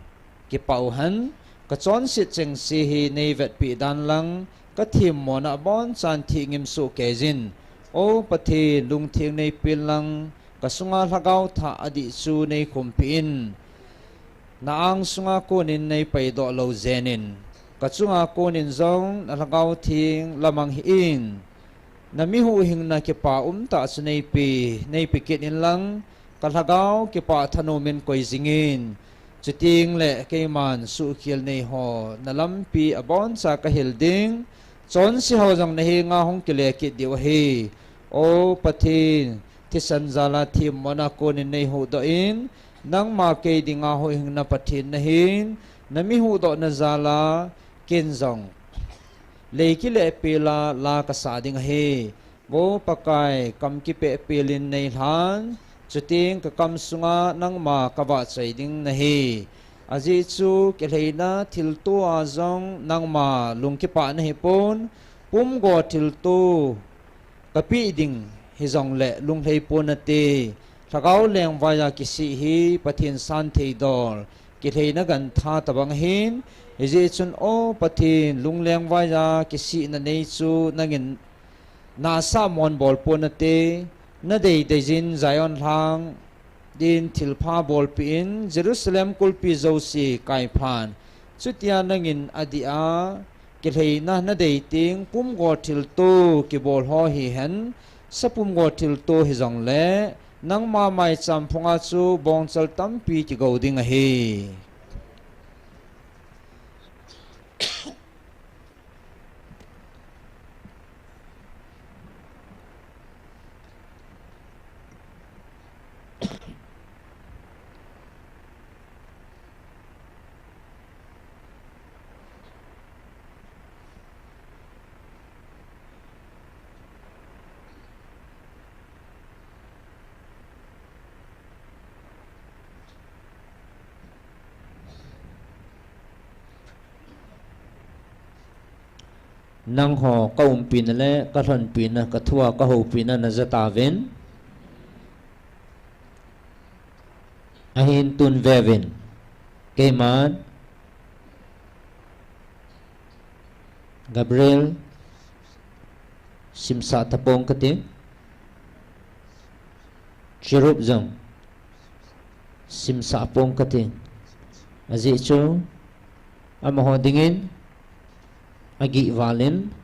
kipah uhen. Kachonset chengse hi neivetpeh dan lang, kathemmona abonchan thengimsoh keijin. O Pathen, lungtheng neipin lang, kasunga Lhagao Thah adih chu neikhumpeh in. Na-ang sunga konin neipaidoh lou jenin, kachunga konin jong naLhagao Theng lamang hih in. Nami huhhingna kipa umtah chu neipe, neipe kit inlang, kaLhagao kipah thanomin koi jingin. Chutengle keiman suhkhel neiho nalampi aboncha kahil ding, chonseho jong nahenga hung kile kit diu ahi. O Pathen, thisan jala themmona konin neihuhdoh in, nangma kei dinga huhhingna Pathen nahin, nami huhdohna jala ken jong lei kilehpela la kasah ding ahi. Vo Pakai, kam kipehpelin neilhan, chuteng kakam sunga nangma kavahchoi ding nahi. Ajeh chu kilheina thiltoa jong nangma lungkipah nahipon, pumgo thilto kapeh ding hijongle lunglhei pon nate. Lhagao lengvaiya kisih hi Pathen santhei dol, kilheina gantha tobang ahin, hijeh chun O Pathen, lunglengvaiya kisihna nei chu nangin nasah mon bol pon nate. Nadei deijin Zion lhang din thilpha bolpeh in Jerusalem kulpi jouse kaiphan. Chutia nangin adih a, kilheina nadei teng pumgo thilto kibol ho hihen, sapumgo thilto hijongle, nangma maicham phunga chu bongchal tampi kigou ding ahi. Nangho kaumpina le kalhonpina, kathua kahoupina najah tauvin. Ahin tun veuvin. Keiman Gabriel simsah tapong kati. Cherub jong simsah pong kati. Ajeh chu amaho dingin agih val in,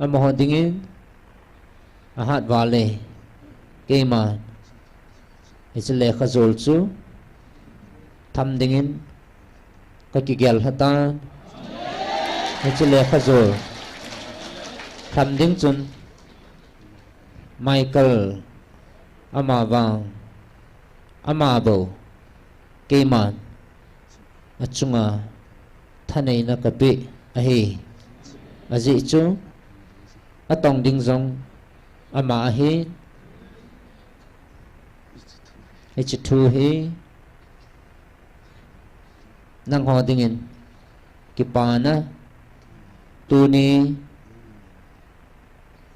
amaho dingin ahat val e. Keiman hiche lekha jol chu tham dingin kakigel lhatan. Hiche lekha jol tham ding chun Michael, ama vang, ama bou, keiman achunga thaneina kapeh ahi. Ajeh chu atong ding jong ama ahi. Hiche thu hi nangho dingin kipana tuni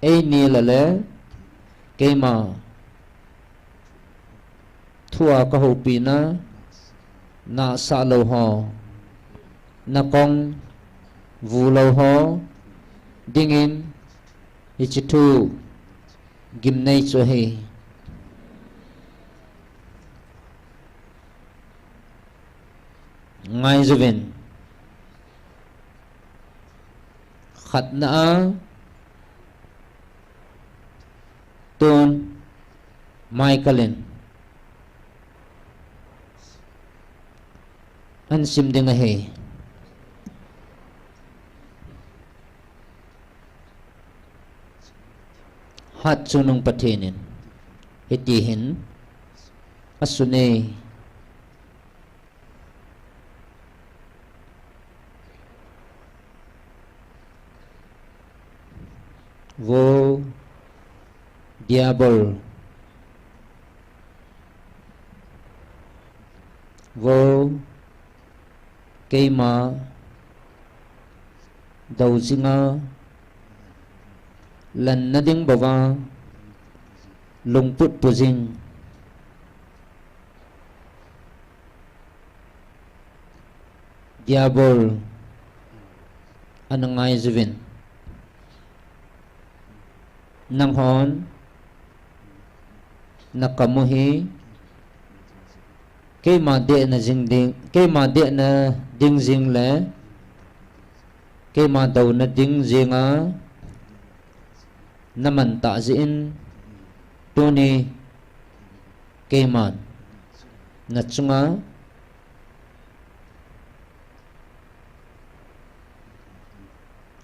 eini lale keima thua kahoupina nahsah lou ho, nakong vu lou ho dingin hiche thu gimnei chu ahi. Ngaijuvin, khatna a tun Michael in ahin sim ding ahi. Hatchungnung Pathen in hitihin asun e. Vo Diabol, vo keima dou jinga lenna ding bouva lungput pu jing Diabol ana ngaijuvin, nanghon nakamu hi keima dehna jing ding, keima dehna ding jing le keima douna ding jinga naman tah jeh in, tuni keiman nachunga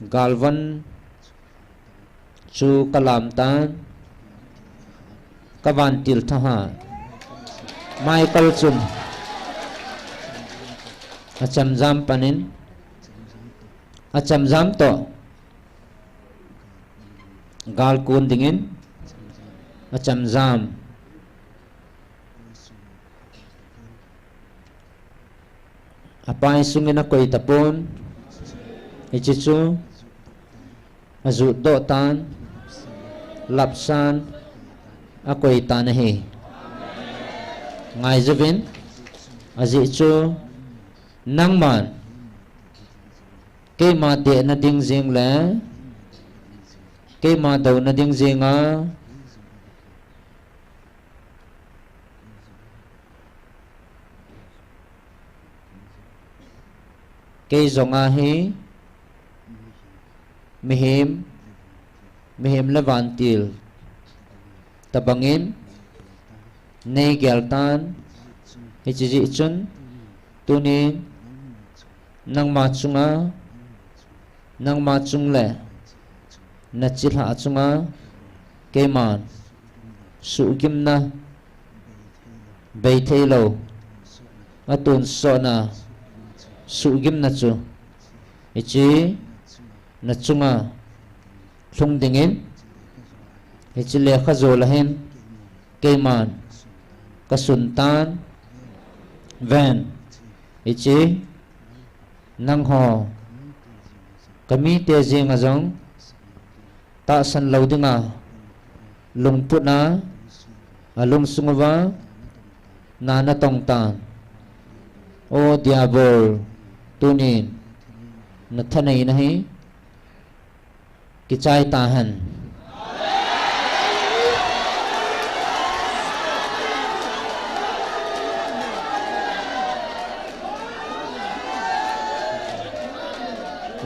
galvan chu kalam tan, kavantil thahat Michael chun achamjam panin, achamjam toh gal kon dingin achamjam. Apai sungin akoi tapon, hiche chu ajutdoh tan, lapsan akoi tan ahi. Ngaijuvin, ajeh chu nangman keima dehna ding jing le keima douna ding jinga Kei jong ahi, mihem, mihem le vantil tabangin nei gel tan, hiche jeh chun, tunin, nangma chunga, nangma chung le nachilhah chunga, keiman, suhgimna, bei theilou, atonsotna, suhgimna chu, hiche, nachunga, lhung dingin, hiche lekha jol a hin, keiman, kasun tan, ven, hiche, nangho, kamite jenga jong, tahsan lou dinga, lungput a, alungsung uva, na natong tan. O Diabol, tunin, nathanei nahi, kichai tahen.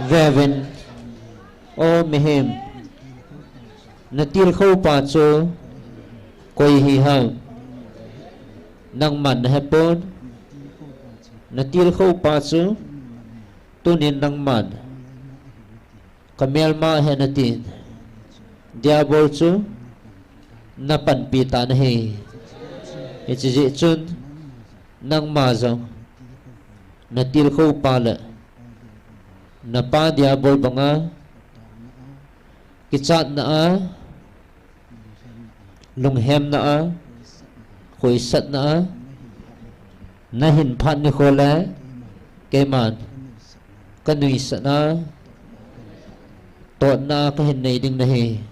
Veuvin, o mihem, natilkhoupa chu koi hiham? Nangman nahepon, natilkhoupa chu tunin nangman kamelma ahi natin, Diabol chu napanpi tan ahi. Hiche jeh chun nangma jong natilkhoupa le napa Diabol banga kichatna a, lunghemna a, khoisatna a, nahin phat nikho le, keiman, kanuisatna, totna kahin nei ding nahi.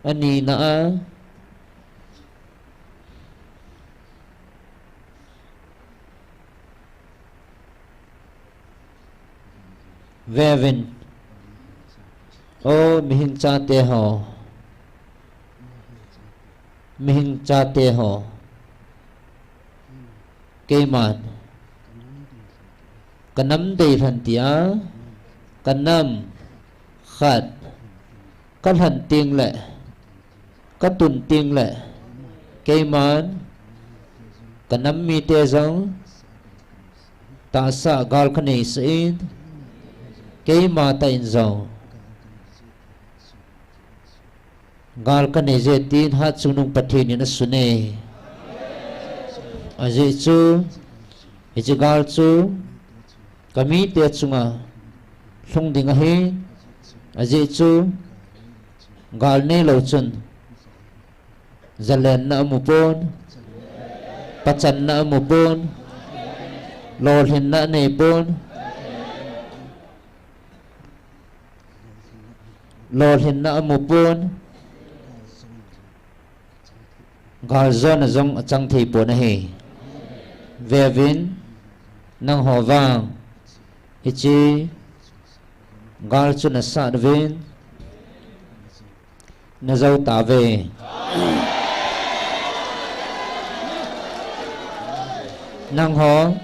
Anina a, veuvin, o mihing chate ho, mihing chate ho, keiman, kanam deilhen tia, kanam khat kalhen tengle, katun tengle, keiman, kanam mite jong tahsa gal kaneisah in, keimatah in jong gal kaneije tin Hatchungnung Pathen in asun e. Ajeh chu, hiche gal chu kamite chunga lhung ding ahi. Ajeh chu, gal neilou chun jalenna amupon, pachanna amupon, lolhinna aneipon, lolhinna amupon, galjona jong achang theipon ahi. Veuvin, nangho vang hiche gal chu nasat uvin, najou tauve. Nangho,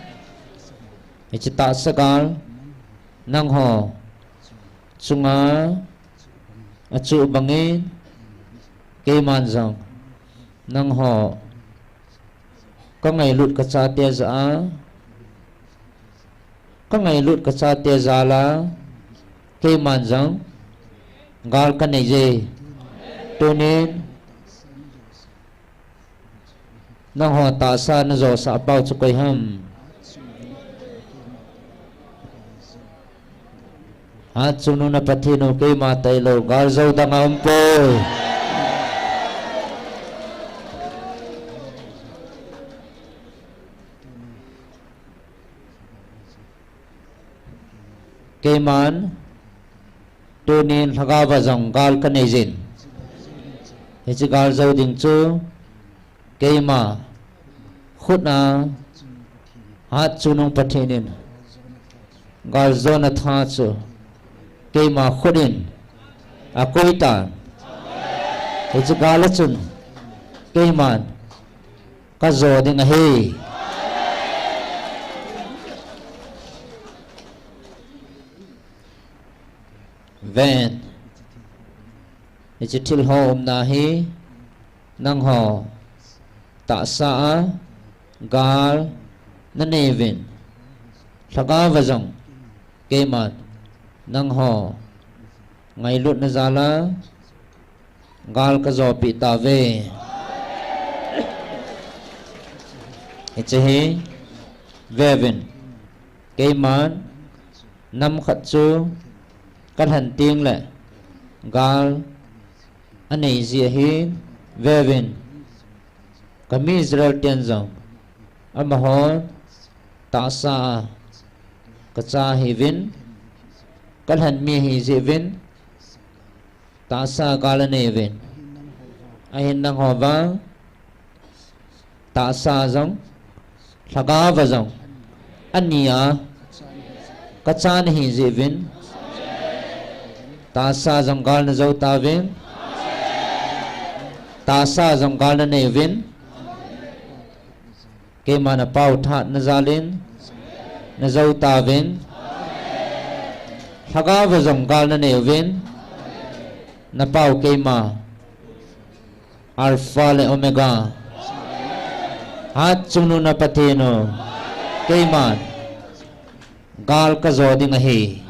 hiche tahsa gal nangho chunga achuh bangin, keiman jong nangho kangailut kachate jah a, kangailut kachate jal a, keiman jong gal kaneije. Tunin nangho tahsa najosah pau chu koi ham? Hatchungnung na Pathen u, keima tailou galjou dang aumpoi. Keiman tunin lhagao va jong gal kaneijin, hiche galjou ding chu keima khut a Hatchungnung Pathen in galjona tha chu keima khut in akoitan. Hiche gal a chun keiman kajo ding ahi. Ven. Hiche thil ho umna hi nangho tahsa a gal nanei uvin, lhagao va jong keiman nangho ngailutna jal a gal kajopi tauve. Hiche hi veuvin, keiman nam khat chu kalhen teng le gal anei jeh ahi. Veuvin, kami Israel ten jong amaho tahsa a kacha ahiuvin, kalhen mi ahi jeh uvin, tahsa gal anei uvin. Ahin nangho vang tahsa jong, lhagao va jong, ani a kacha nahi jeh uvin, tahsa jong gal najo tauvin, tahsa jong gal nanei uvin, keima napao thahatna jal in najo tauvin, lhagao va jong gal nanei uvin, napao keima Alpha le Omega, Hatchungnung na Pathen u, keiman gal kajo ding ahi.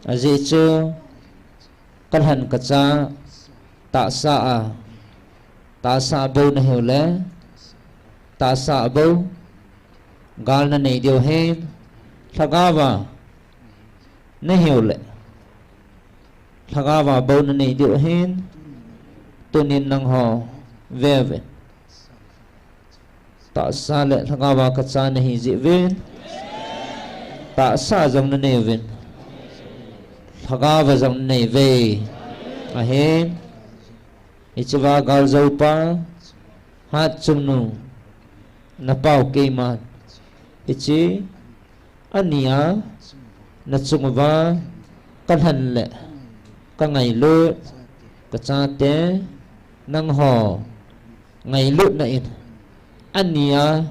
Ajeh chu kalhen kacha tahsa a, tahsa a bou nahiu le, tahsa a bou gal nanei diu ahin, lhagao a nahiu le, lhagao a bou nanei diu ahin, tunin nangho veuvin, tahsa le lhagao a kacha nahi jeh uvin, tahsa jong nanei uvin, lhagao a jong nanei uve. Ahin, hichea galjoupa Hatchungnung napao keiman, hiche ani a nachung uva kalhen le kangailut kachate nangho ngailutna in ani a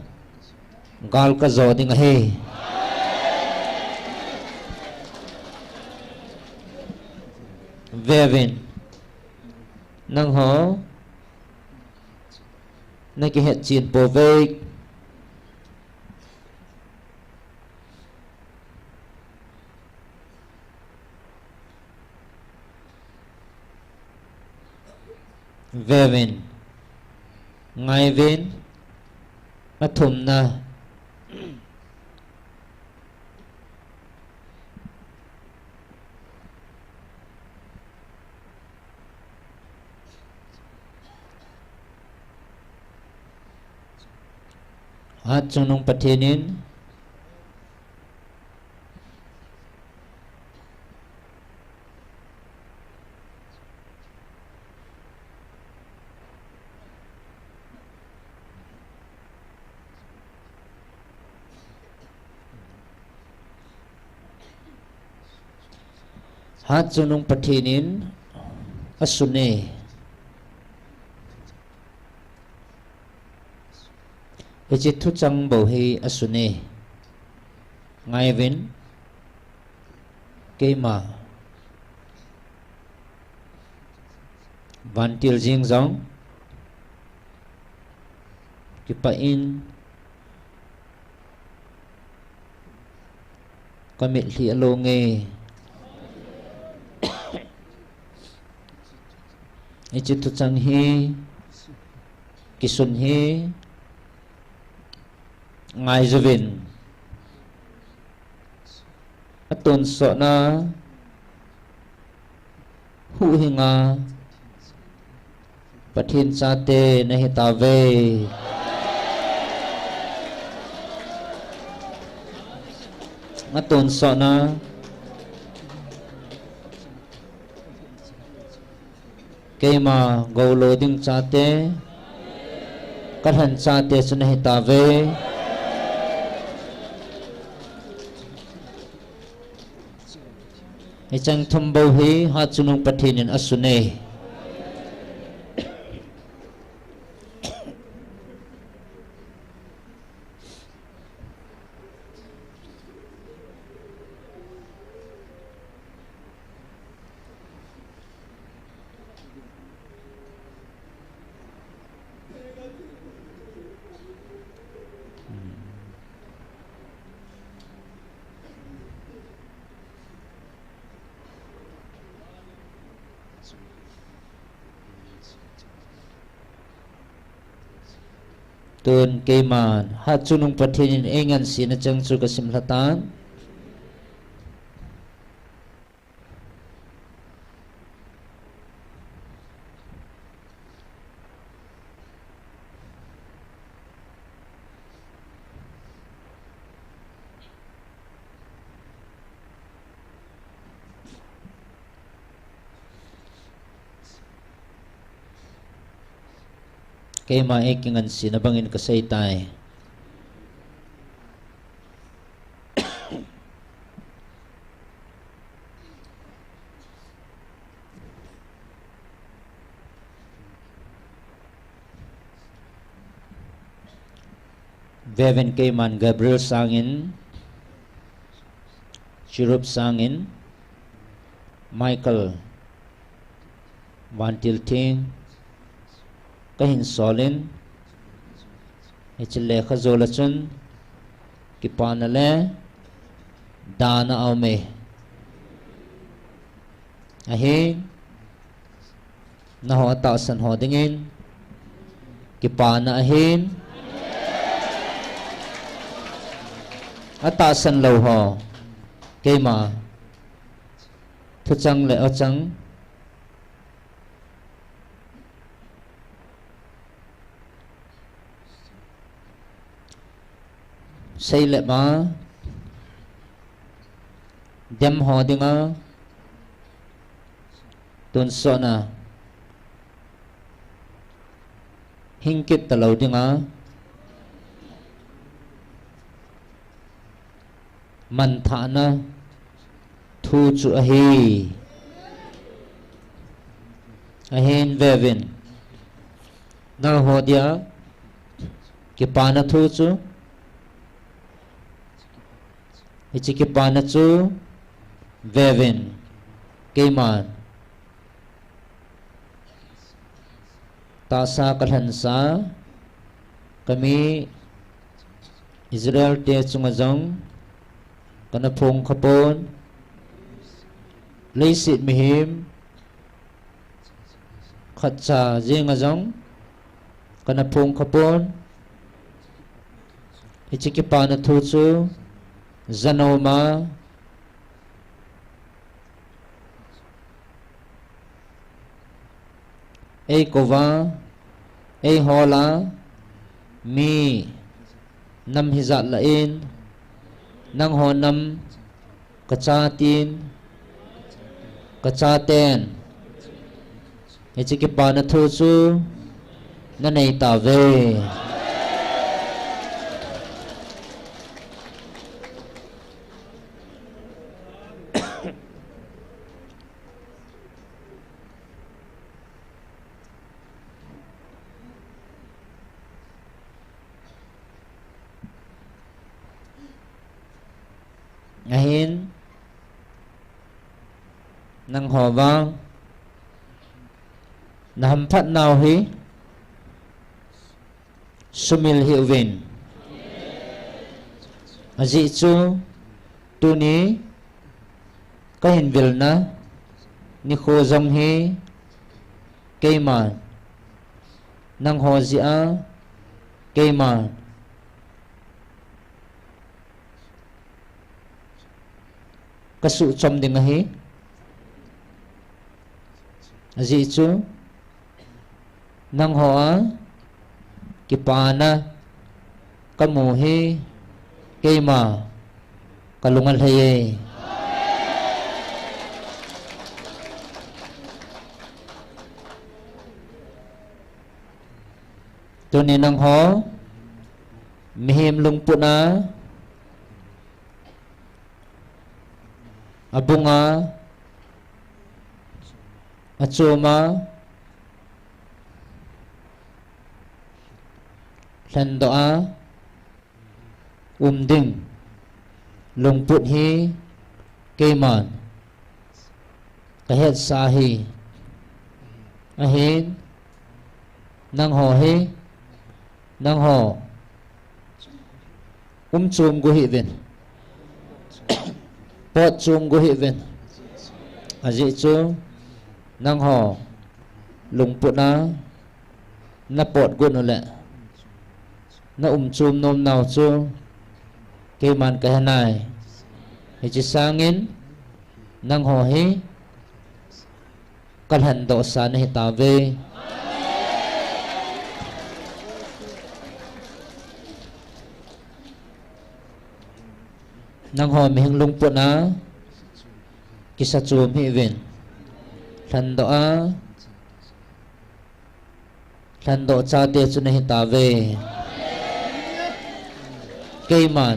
gal kajo ding ahi. Veuvin, nangho nakihetchen pouve. Veuvin, ngaiyuvin, athumna. Hatchungnung Pathen in Hatchungnung Pathen in asune. Hiche thuchang bou hi asune. Ngaiyuvin, keima vantil jeng jong kipah in kamitlhi along e. Hiche thuchang hi, kisun hi, ngaiyuvin, atonsotna huhhinga Pathen chate nahitauve. Atonsotna keima goulo ding chate, kalhen chate chu nahitauve. Hicheng thum bou hi Hatchungnung Pathen in asun e. Tun keiman Hatchungnung Pathen in eingansena cheng chu kasim lhatan. Keima eikingansena bangin kaseitai. Veuvin, keiman Gabriel sangin, Cherub sangin, Michael, Vantil Theng, kahin solin, hiche lekhajola chun, kipana le dana aume. Ahin, nangho atahsan ho dingin, kipana ahin, atahsan lou ho, keima, thuchang le ochang, seilep a, dem ho dinga, tonsot na, hing kit talou dinga, manthahna thu chu ahi. Ahin veuvin, nangho dia kipana thu chu, hiche kipana chu veuvin, keiman tahsa kalhansa, kami Israel te chunga jong kana phong khapon, leiset mihem khatcha jenga jong kana phong khapon, hiche kipana thu chu, jana uma, eikouva, eihola, mi nam hijat lah in, nangho nam kachaten, kachaten, hiche kipana thu chu nanei tauve. Ahin, nangho vang nahamphat nau hi sumil hih uvin. Ajeh chu tuni kahin vilna nikho jong hi keiman nangho jeh a keiman kasuhchom ding ahi. Ajeh chu nangho a kipana kamu hi keima kalung alhai e. Tuni nangho mihem lungput a, abunga Achom a, lhendoh a, um ding lungput hi keiman kahetsa ahi. Ahin, nangho hi, nangho um chom gu hih uvin, pot chom gu hih uvin. Ajeh chu nangho lungput a napot gu u leh na um chom nom nau chu keiman kahe nai. Hiche sangin nangho hi kalhendoh sa nahi tauve. Nangho mihem lungput a kisa chom hih uvin, lhendoh a, lhendoh chate chu nahi tauve. Keiman,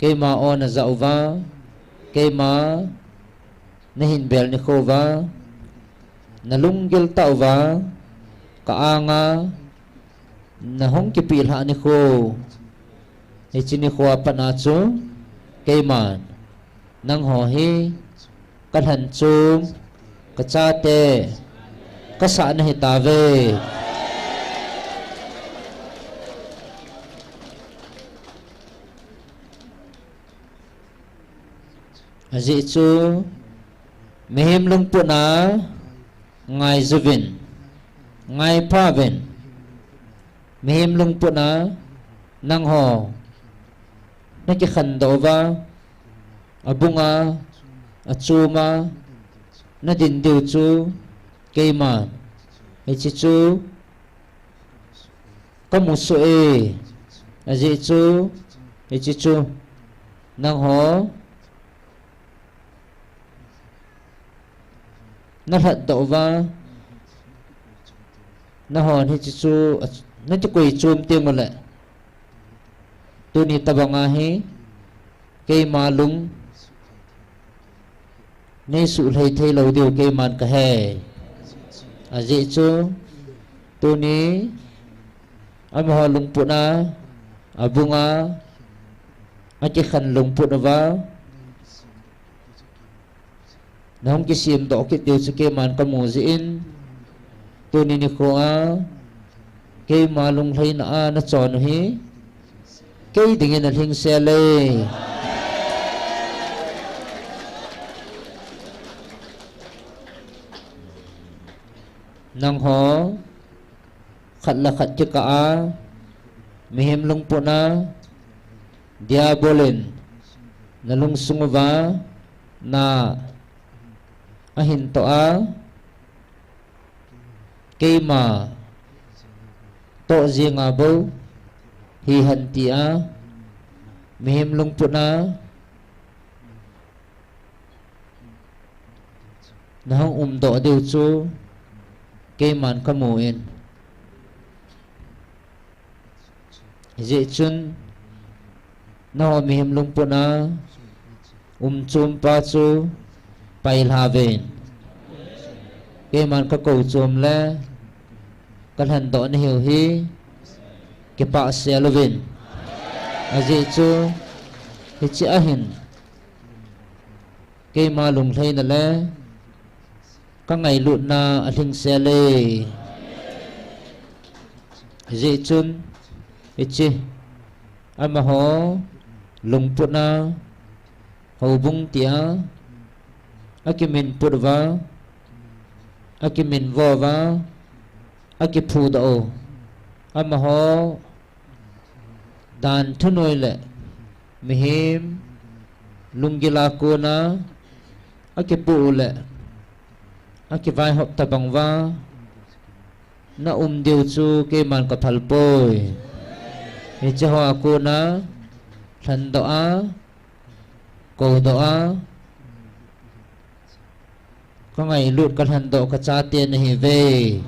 keima o najah uva, keima nahin bel nikho uva, nalunggil tah uva, ka anga nahung kipeh lhah nikho, hiche nikho a pat a chu keiman nangho hi kalhen chom, kachate kasah nahi tauve. Ajeh chu mihem lungput a ngaiju vin, ngaipha uvin. Mihem lungput a nangho nakikhen doh uva, abung a, achom a nadin diu chu keiman hiche chu kamu soh e. Ajeh chu hiche chu nangho nalhat doh uva, nahon hiche chu nakikoi chom teng uleh, tuni tabang a hi keima lung neisuh lhai thei lou diu keiman kahe. Ajeh chu tuni amaho lungput a, abung a, akikhen lungput uva nahung kisem doh kit diu chu keiman kamu jeh in, tuni nikho a keima lunglhaina a nachon u hi kei dingin alhingsel e. Nangho khat le khat kikah a mihem lungput a Diabol in nalungsung uva na ahin toh a, keima toh jenga bou hihen tia mihem lungput a nahung umdoh diu chu keiman kamu in. Hijeh chun nangho mihem lungput a umchompa chu pailha uvin. Keiman kakou chom le kalhendoh nahiu hi kipah sel uvin. Ajeh chu hiche ahin keima lunglhaina le kangailutna alhingsel e. Hijeh chun hiche amaho lungput a houbung tia akiminput uva, akiminvo uva, akiphudoh u, amaho dan thunoi le mihem lunggil a kona akipoh u le akivaihop tobang uva na um diu chu keiman kaphal poi. Hiche hoa kona lhendoh a, koudoh a, kangailut kalhendoh kachate nahiuve.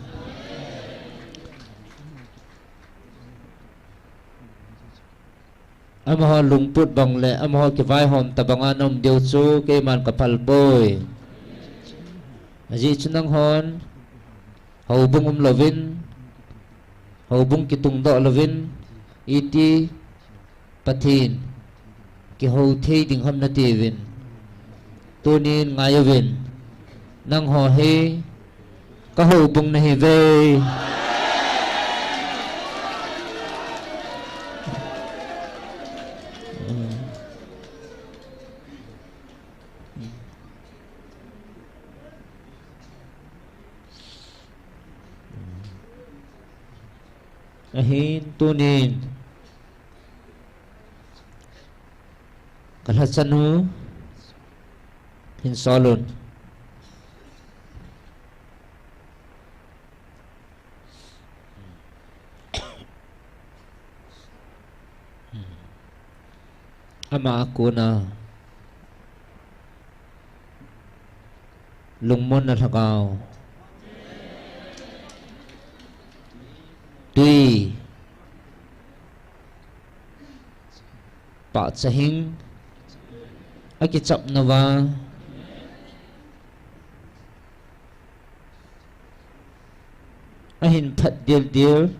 Amaho lungput bang le amaho kivaihom tabanga na um diu chu keiman ka phal poi. Ajeh chu nanghon houbung um louvin, houbung kitung doh louvin, iti Pathen kihou thei ding ham nati uvin. Tunin ngai uvin. Nangho hi ka houbung nahi uve. Ahin tunin ka lhachanu hin solun. Ama a kona lungmonna lhagao, tui, pahcha hing akichapnauva, ahin phat dildil,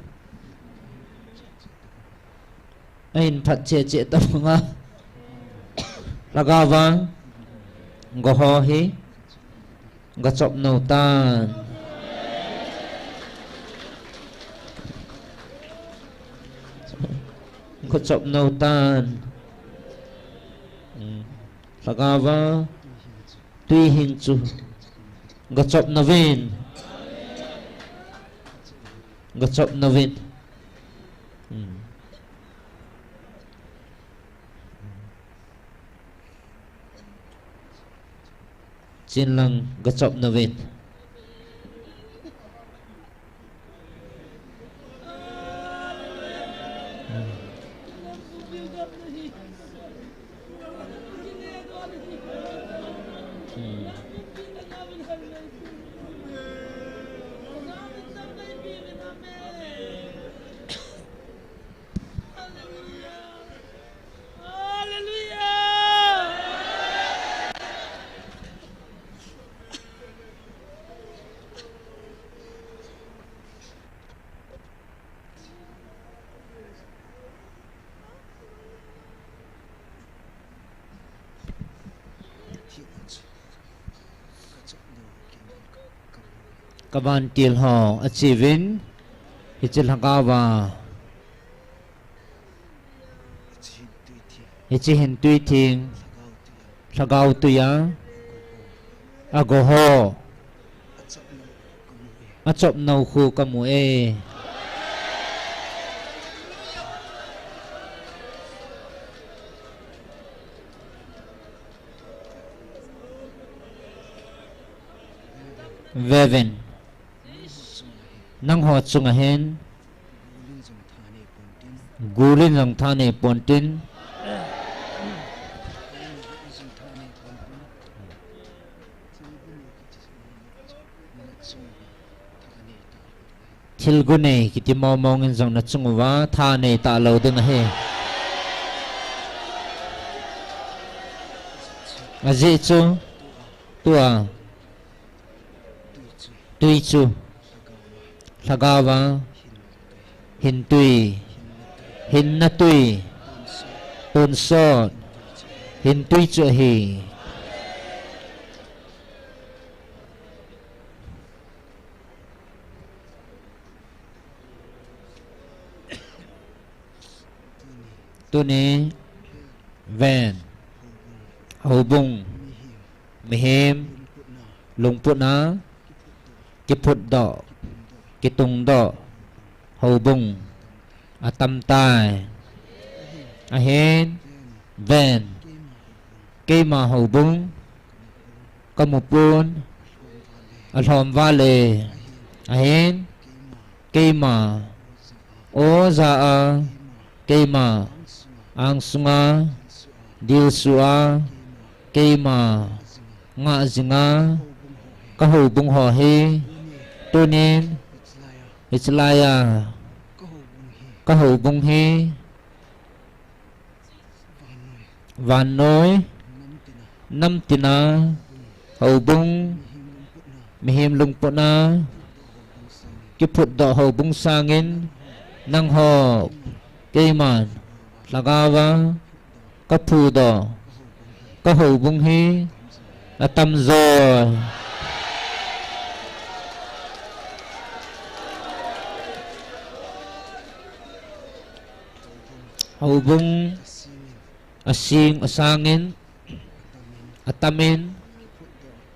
ahin phat chehcheh tabanga lhagao vang, goho hi gachopnau tan. Gachopnau tan. Lhagao va tui hing chu gachopnauvin. Gachopnauvin. Chinlang gachopnauvin. Kavantil ho achiuvin, hiche lhagao va, hiche hin tui theng, lhagao tui a, agoho, achopnau khu kamu e. Vevin, nangho chunga hin gulin jong thanei pontin. Thil gu nei kiti mongmong in jong nachung uva thanei talou ding ahi. Ajeh chu tua tui chu lhagao va hin tui, hinna tui, tonsot hin tui chu ahi. Tuni ven, houbung, mihem, lungput a kiphutdoh, kitungdoh houbung atamtai. Ahin ven, keima houbung kamupon, alhom vale. Ahin keima oja a, keima angsunga dilsu a, keima ngah jinga kahoubung ho hi tunin hichelai a kahoubung hi Vannoi, namtina, houbung, mihem lungputna, kiphutdoh houbung sangin, nangho, keiman, lhagaova, kaphudoh, kahoubung hi, atamjo. Houbung, asing, asangin, atamin,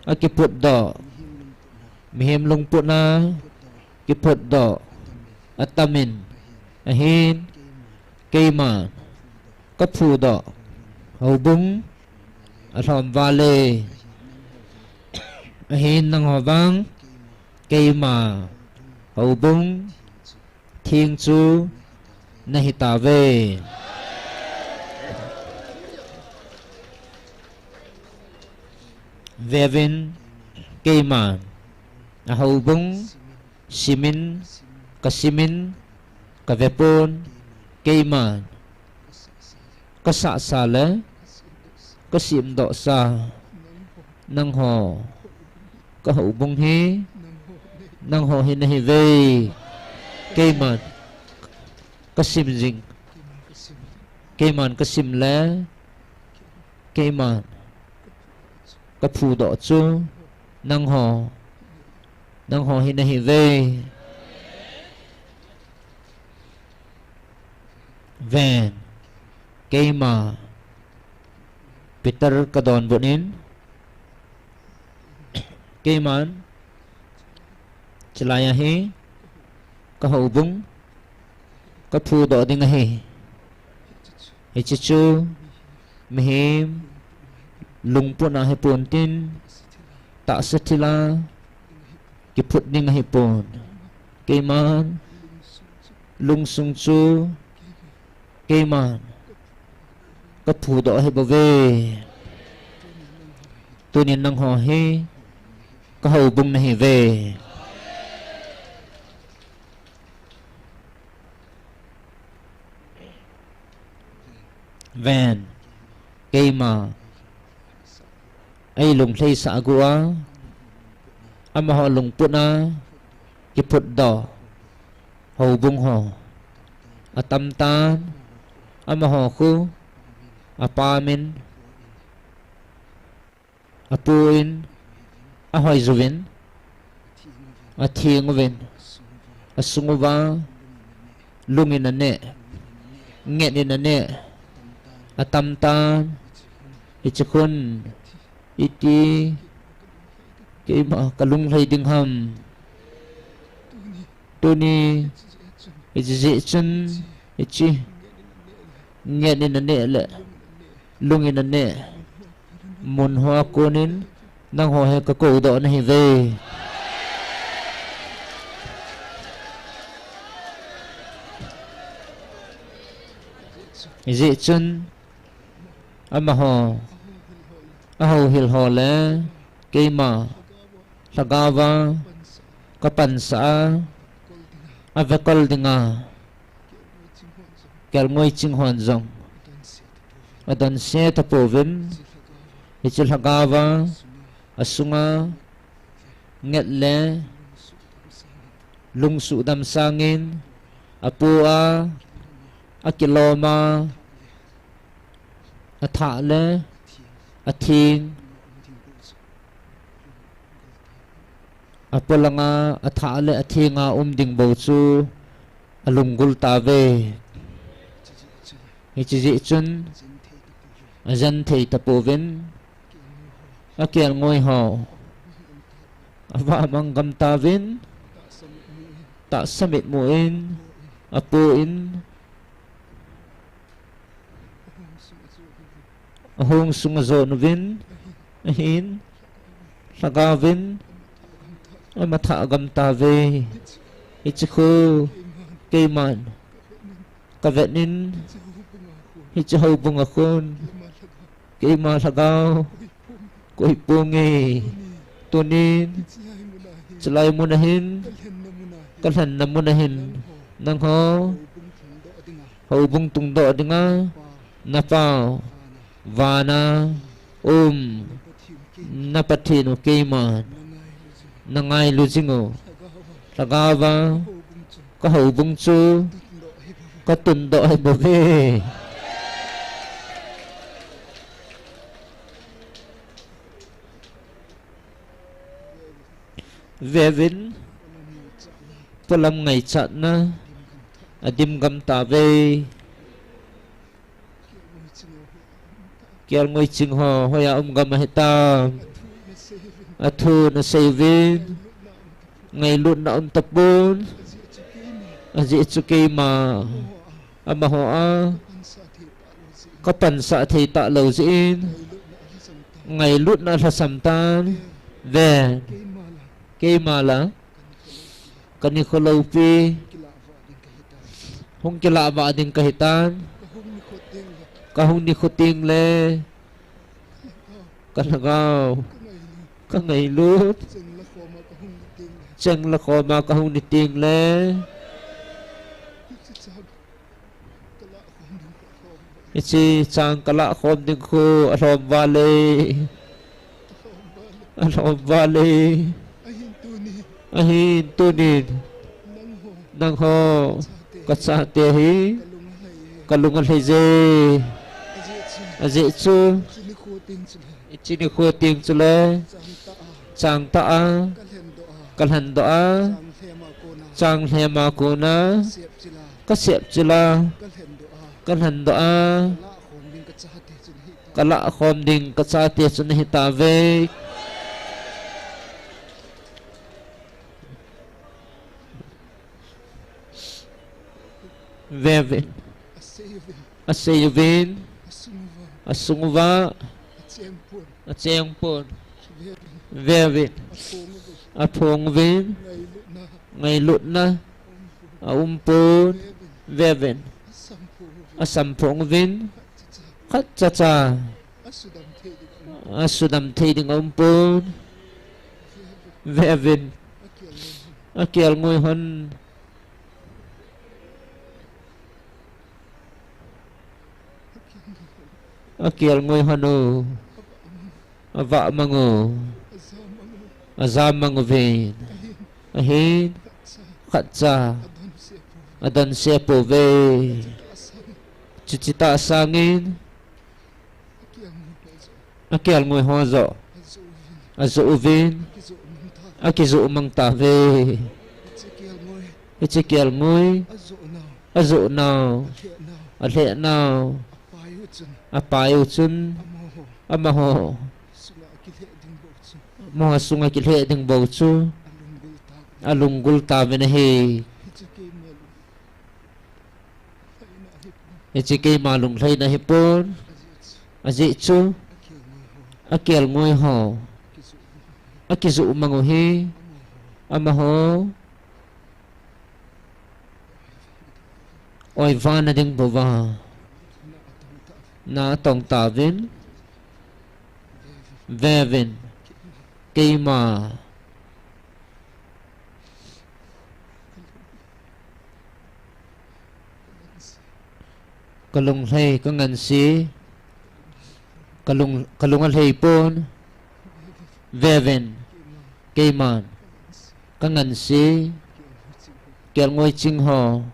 akiphutdoh, mihem lungputna, kiphutdoh, atamin, ahin, keiman, kaphudoh, houbung, alhom vale, ahin nangho vang, keima, houbung, thing chu, nahitauve. Veuvin, keiman, ahoubung, simin, kasimin, kavepon, keiman, kasahsa le, kasimdohsa, nangho, kahoubung hi, nangho hi nahiuve, keiman, kasim jing, keiman kasim le, keiman, kaphudoh chu, nangho, nangho hi nahiuve. Ven, keima, Peter kadonbut in, keiman, chulai ahi, kahoubung, kaphudoh ding ahi. Hiche chu, mihem, lungputna hipon tin, tahsa thila, kiphut ding ahipon. Keiman, lungsung chu, keiman, kaphudoh ahibouve. Tunin nangho hi, kahoubung nahiuve. Ven, keima, eilunglhaisah agu a, amaho lungputna, kiphutdoh, houbung ho, atamtan, amaho khu, apamin, apuin, ahoijuvin, athenguvin, asunguva, lungin aneh, ngetnin aneh, atamtan, hiche khun, iti, keima kalunglhai ding ham. Tuni, hiche jeh chun, hiche, ngetnin aneh le, lungin aneh, munhoa konin, nangho hi kakoudoh nahiuve. Hijeh chun, amaho, ahouhil ho le, keima, lhagaova, kapansah a, avekol dinga, kelngoi ching hon jong, adonse tapouvin, hiche lhagaova, asunga, nget le, lungsuhdam sangin, apoa, akiloma, athah le, atheng, apolanga, athah le, athenga um ding bou chu, alunggul tauve. Hiche jeh chun, ajen thei tapouvin, akelngoi ho, avahmang gam tauvin, tahsa mitmu in, apoin, ahong sunga jon uvin, ahin, lhagaovin, amathah gam tauve. Hiche khu, keiman, kavetnin, hiche houbunga khun, keima lhagao, koiponge, tunin, chulai muna hin, kalhenna muna hin, nangho, houbung tungdoh dinga, napao, Vana um na Pathen u keiman na ngailu jing u. Lhagao a ka houbung chu ka tundoh ahi bouve. Veuvin, polam ngaichatna adim gam tauve. Kelngoi Ching ho hoiya um gam ahitam? Athu nasei uvin. Ngailutna um tapon. Ajeh chu keima amaho a ka pansah thei talou jeh in ngailutna alhasam tan. Ven, keima la ka nikho loupi hung kilah vah ding kahitan. Ka hung nikho tengle ka lhagao ka ngailut cheng la khoma ka hung ni tengle hiche chang ka lahkhom ding khu alhom vale. Alhom vale. Ahin tunin nangho ka chate hi ka lung alhai je. Ajeh chu hiche nikho teng chule changtah a ka lhendoh a, chang lhema kona ka sepchil a ka lhendoh a, ka lahkhom ding ka chate chu nahitauve. Veuvin, asei uvin, asung uva achengpon. Veuvin, aphong uvin, ngailutna aumpon. Veuvin, asamphong uvin, khatcha cha asudam thei ding aumpon. Veuvin, akelngoi hon akelngoi hon u avah mang u, ajam mang uvin, ahin khatcha adonse pouve. Chuche tah sangin akelngoi ho joh ajoh uvin, akijoh mang tauve. Hiche kelngoi ajoh nau, alheh nau apai u chun amaho, amaho sunga kilheh ding bou chu alunggul tauvin ahi. Hiche keima lunglhaina ahipon, ajeh chu akelngoi ho akijoh mang u hi amaho oivana ding bouva na atong tauvin. Veuvin, keima ka lunglhai, ka ngansi, ka lung, ka lung alhai pon. Veuvin, keiman ka ngansi, kelngoi ching ho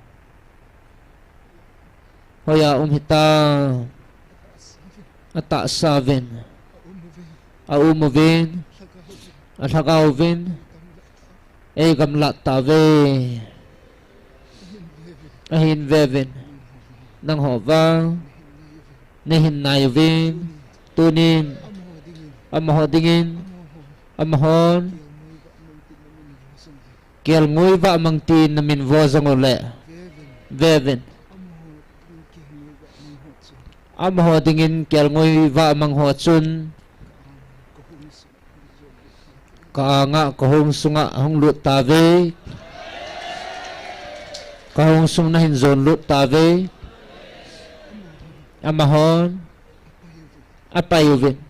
hoiya um hitam? Atahsa uvin, aum uvin, alhagao uvin eigamlat tauve. Ahin veuvin, nangho vang nahin nai uvin, tunin amaho dingin amahon kelngoi vah mang tin namin vo jong uleh, veuvin, amaho dingin kelngoi vah mang ho chun ka anga, ka hong sunga hung lut tauve. Ka hong sung nahin jon lut tauve. Amahon apai uvin,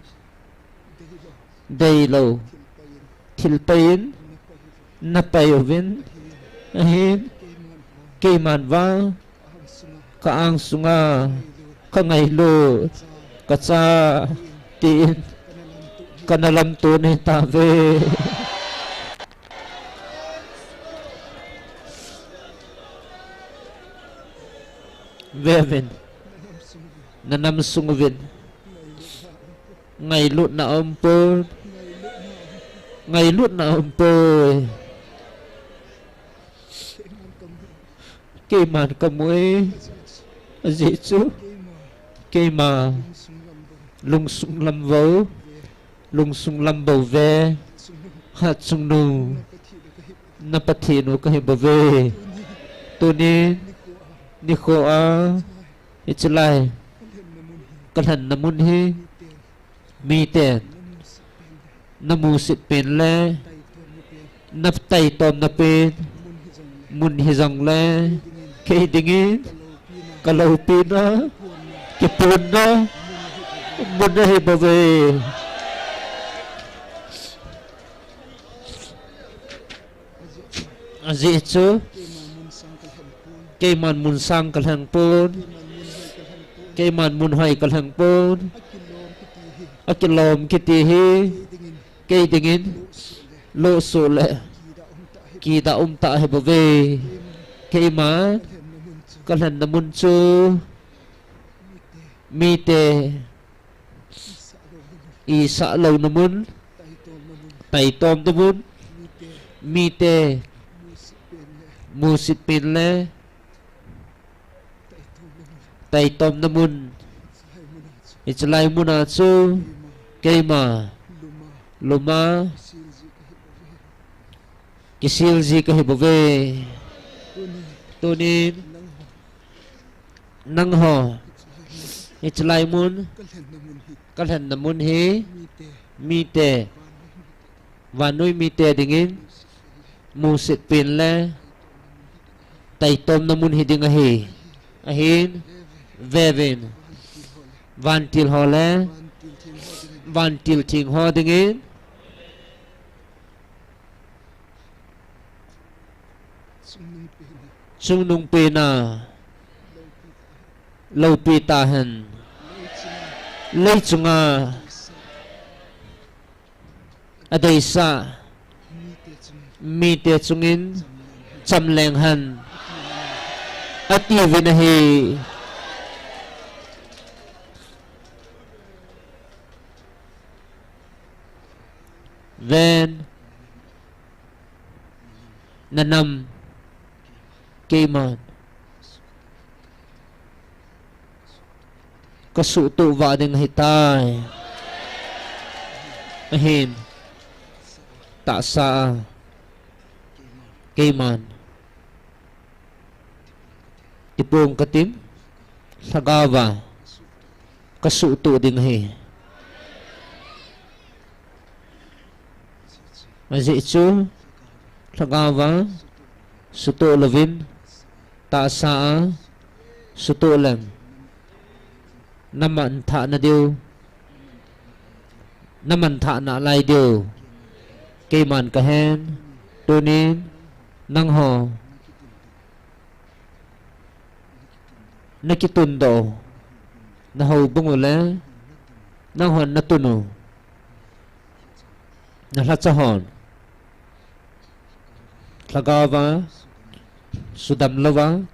deilou thilpaiyin napai uvin, ahin keiman vang ka ang sunga ka ngailut, Kacha, tin, kana lamto nei tave. Vevin, nanam sung uvin ngailutna aumpon, ngailutna aumpoi. Keiman kamu e, ajeh chu keima lungsung lam bou, lungsung lam bou ve, Hatchungnung, na Pathen u kahi bouve. Tunin nikho a, hichelai kalhenna mun hi miten namusit pen le nataitomna pen mun hijongle, kei dingin kaloupina, kiphonna mun ahi bouve. Ajeh chu keiman mun sang kalheng pon, keiman mun hoi kalheng pon. Akilom kiti hi kei dingin lohsoh le kida umtah ahi bouve. Keima kalhenna mun chu mite isah louna mun, taitomna mun, mite musit pen le taitomna mun, hichelai muna chu keima luma kisil ji kahi bouve. Tunin nangho hichelai mun, kalhenna mun hi mite, vannoi mite dingin musit pen le taitomna mun hiding ahi. Ahin, vevin, vantil ho le vantil theng ho dingin chungnung pena loupi tahen. Leichunga adeisah mite chungin chamleng hen, atiuvin ahi. Ven, nanam keiman kasuhtoh vah ding ahitai. Ahin, tahsa a keiman tipong katin, lhagaova kasuhtoh ding ahi. Ajeh chu lhagaova suhtoh louvin tahsa a suhtoh leng namanthah nadiu, namanthah nalai diu keiman kahen. Tunin nangho nakitundoh u, nahoubung u le nanghon natun u, nalhachahon lhagaova sudam louva,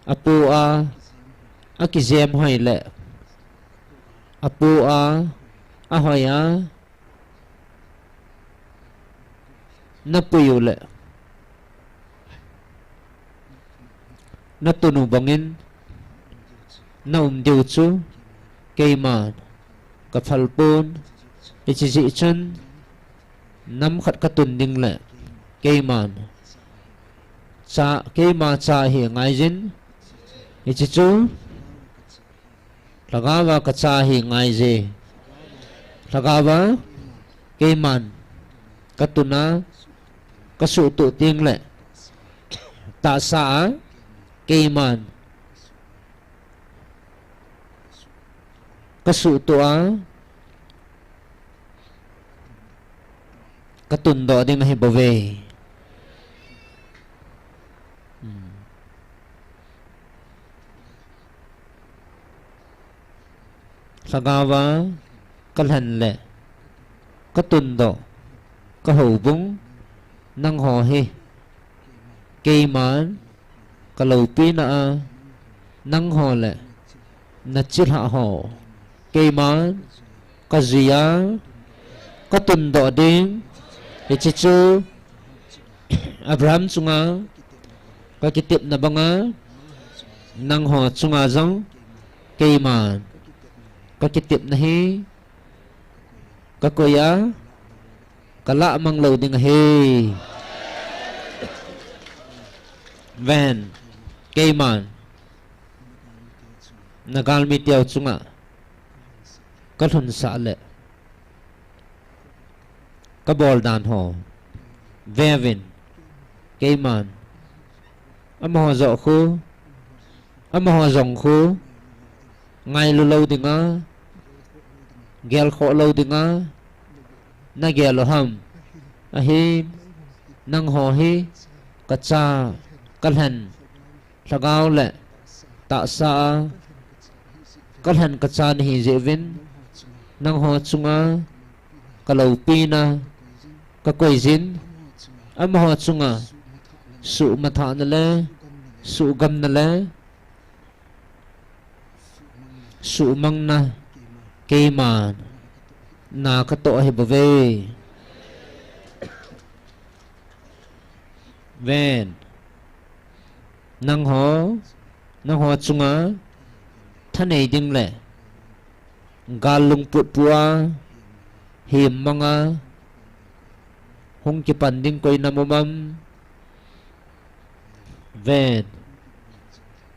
apoh a akijem hoi le apoh a ahoi a napui u le natun u bangin naum diu chu keiman kaphal pon. Hiche jeh chun nam khat katun ding le keiman cha, keima cha ahi ngaijin, hiche chu lhagaova kacha ahi ngaije. Lhagaova keiman katun a kasuhtoh tengle tahsa a keiman kasuhtoh a katundoh ding ahi bouve. Hmm. Lhagaova kalhen le katundoh, kahoubung, nangho hi keiman kaloupina a, nangho le nachilhah ho keiman kajuiya, katundoh ding. Hiche chu Abraham chunga kakitepna banga, nangho chunga jong keiman kakitepna hi kakoi a, kalahmang lou ding ahi. Ven, keiman nagalmi teu chunga kalhunsah le kabol dan ho veuvin, keiman amaho joh khu, amaho jong khu ngailu lou dinga, gelkhoh lou dinga nagel u ham? Ahin, nangho hi kacha, kalhen, lhagao le tahsa a kalhen kacha nahi jeh uvin, nangho chunga kaloupina kakoi jin, amaho chunga suhmathahna le suhgamna le suhmangna keiman na katoh ahi bouve. Ven, nangho, nangho chunga thanei ding le gal lungput pua, hemmanga hung kipan ding koi nam um am? Ven,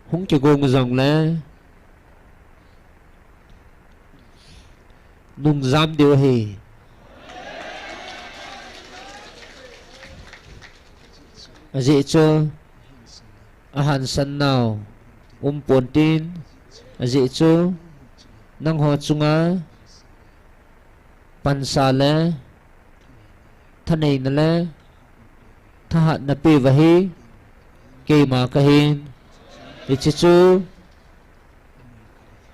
hung kigong jongle nungjam diu ahi. Ajeh chu ahansan nau umpon tin, ajeh chu nangho chunga pansa le thaneina le thahatna peuva hi keima kahin. Hiche chu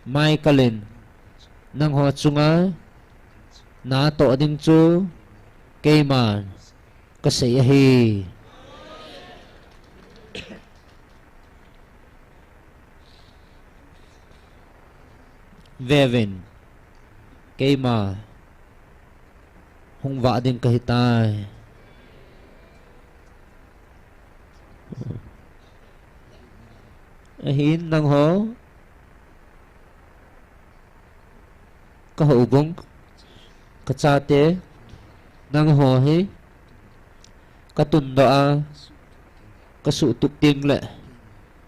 Michael in nangho chunga natoh ding chu keiman kasei ahi. Veuvin, keima hung vah ding kahitai. Ahin nangho, kahoubung, kachate, nangho hi katundoh a kasuhtup ding le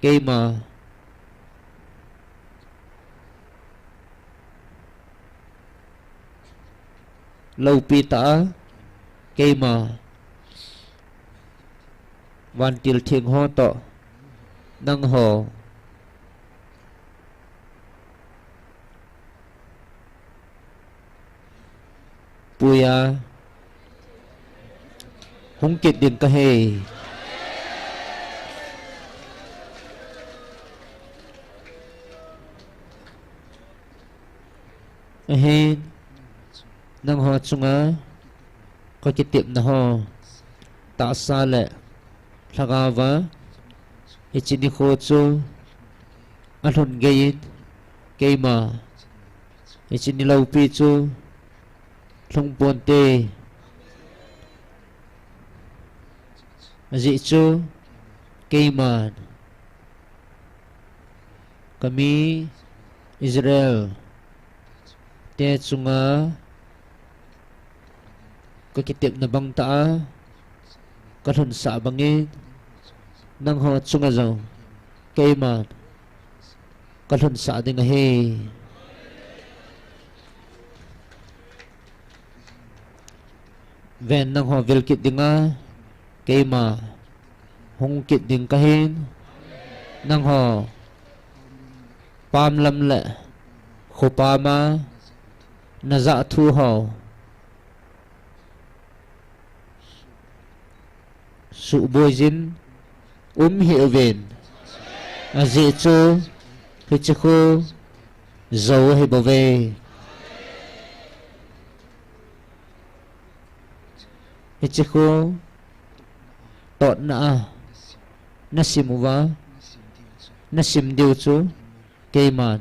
keima loupi tah a keima vantil theng ho toh nangho puiya hung kit ding kahi. Ahin, nangho chunga kakitepna ho tahsa le lhagaova hiche nikho chu alhun geiyin keima hiche ni loupi chu lhungponte. Ajeh chu keiman kami Israel te chunga kakitepna bang tah a kalhunsah bangin nangho chunga jong keiman kalhunsah ding ahi. Ven, nangho vil kit dinga keima hung kit ding kahin, nangho pam lam le khopam a najah thu ho suhboi jin um hih uvin. Ajeh chu hiche khu jou ahi bouve. Hiche khu totna a nasim uva, nasim diu chu keiman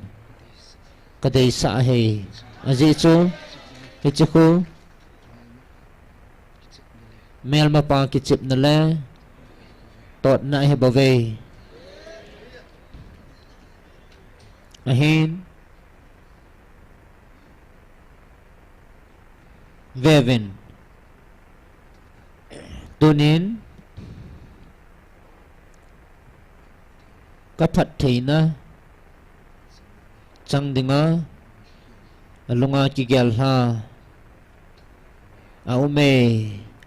kadeisah ahi. Ajeh chu hiche khu melmapa kichepna le totna ahi bouve. Ahin, veuvin, tunin kaphattheina chang dinga alunga kigel lha aume.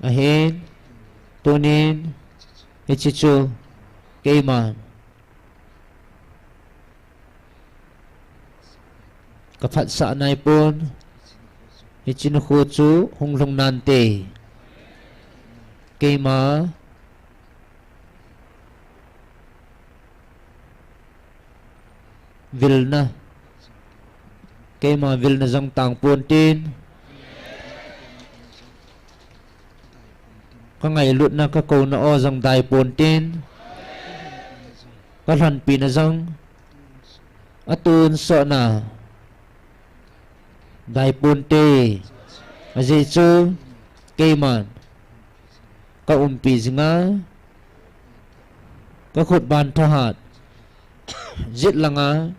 Ahin, tunin hiche chu keiman kaphatsah naipon, hiche nikho chu hung lhung nante. Keima vilna, keima vilna jong tangpon tin, kangailutna, kakouna o jong daipon tin, kalhonpina jong atonsotna daiponte. Ajeh chu keiman kaumpi jinga, kakhut ban thahat jet langa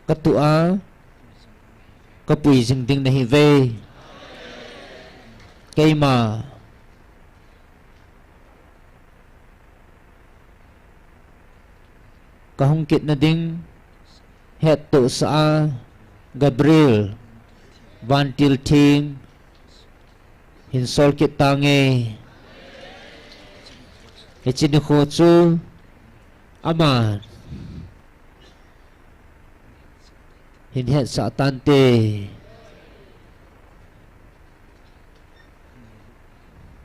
katuh a kapui jing ding nahiuve. Keima kahung kitna ding hettohsah a Gabriel vantil theng hin sol kit tange. Hiche nikho chu aman hin hetsah tante.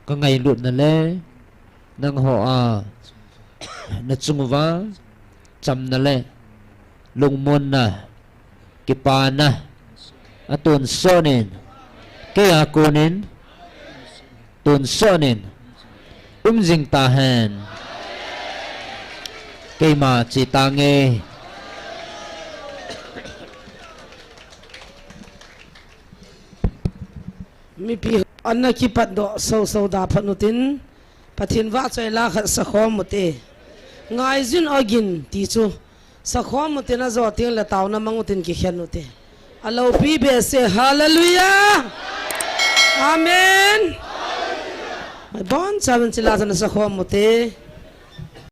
Kangailutna le nangho a nachung uva chamna le lungmonna, kipana atonsot in, keia konin tonsot in um jing tahen. Keima che tange. Mipi ana kipatdoh soso da phat utin, Pathen vahchoi la khat sakhom ute. Ngaijun ogin ti chu sakhom utin, ajo tengle taona mang utin kikhen ute. Aloupi behseh, hallelujah. Amen. Bonchauvin chule chun sakhom ute.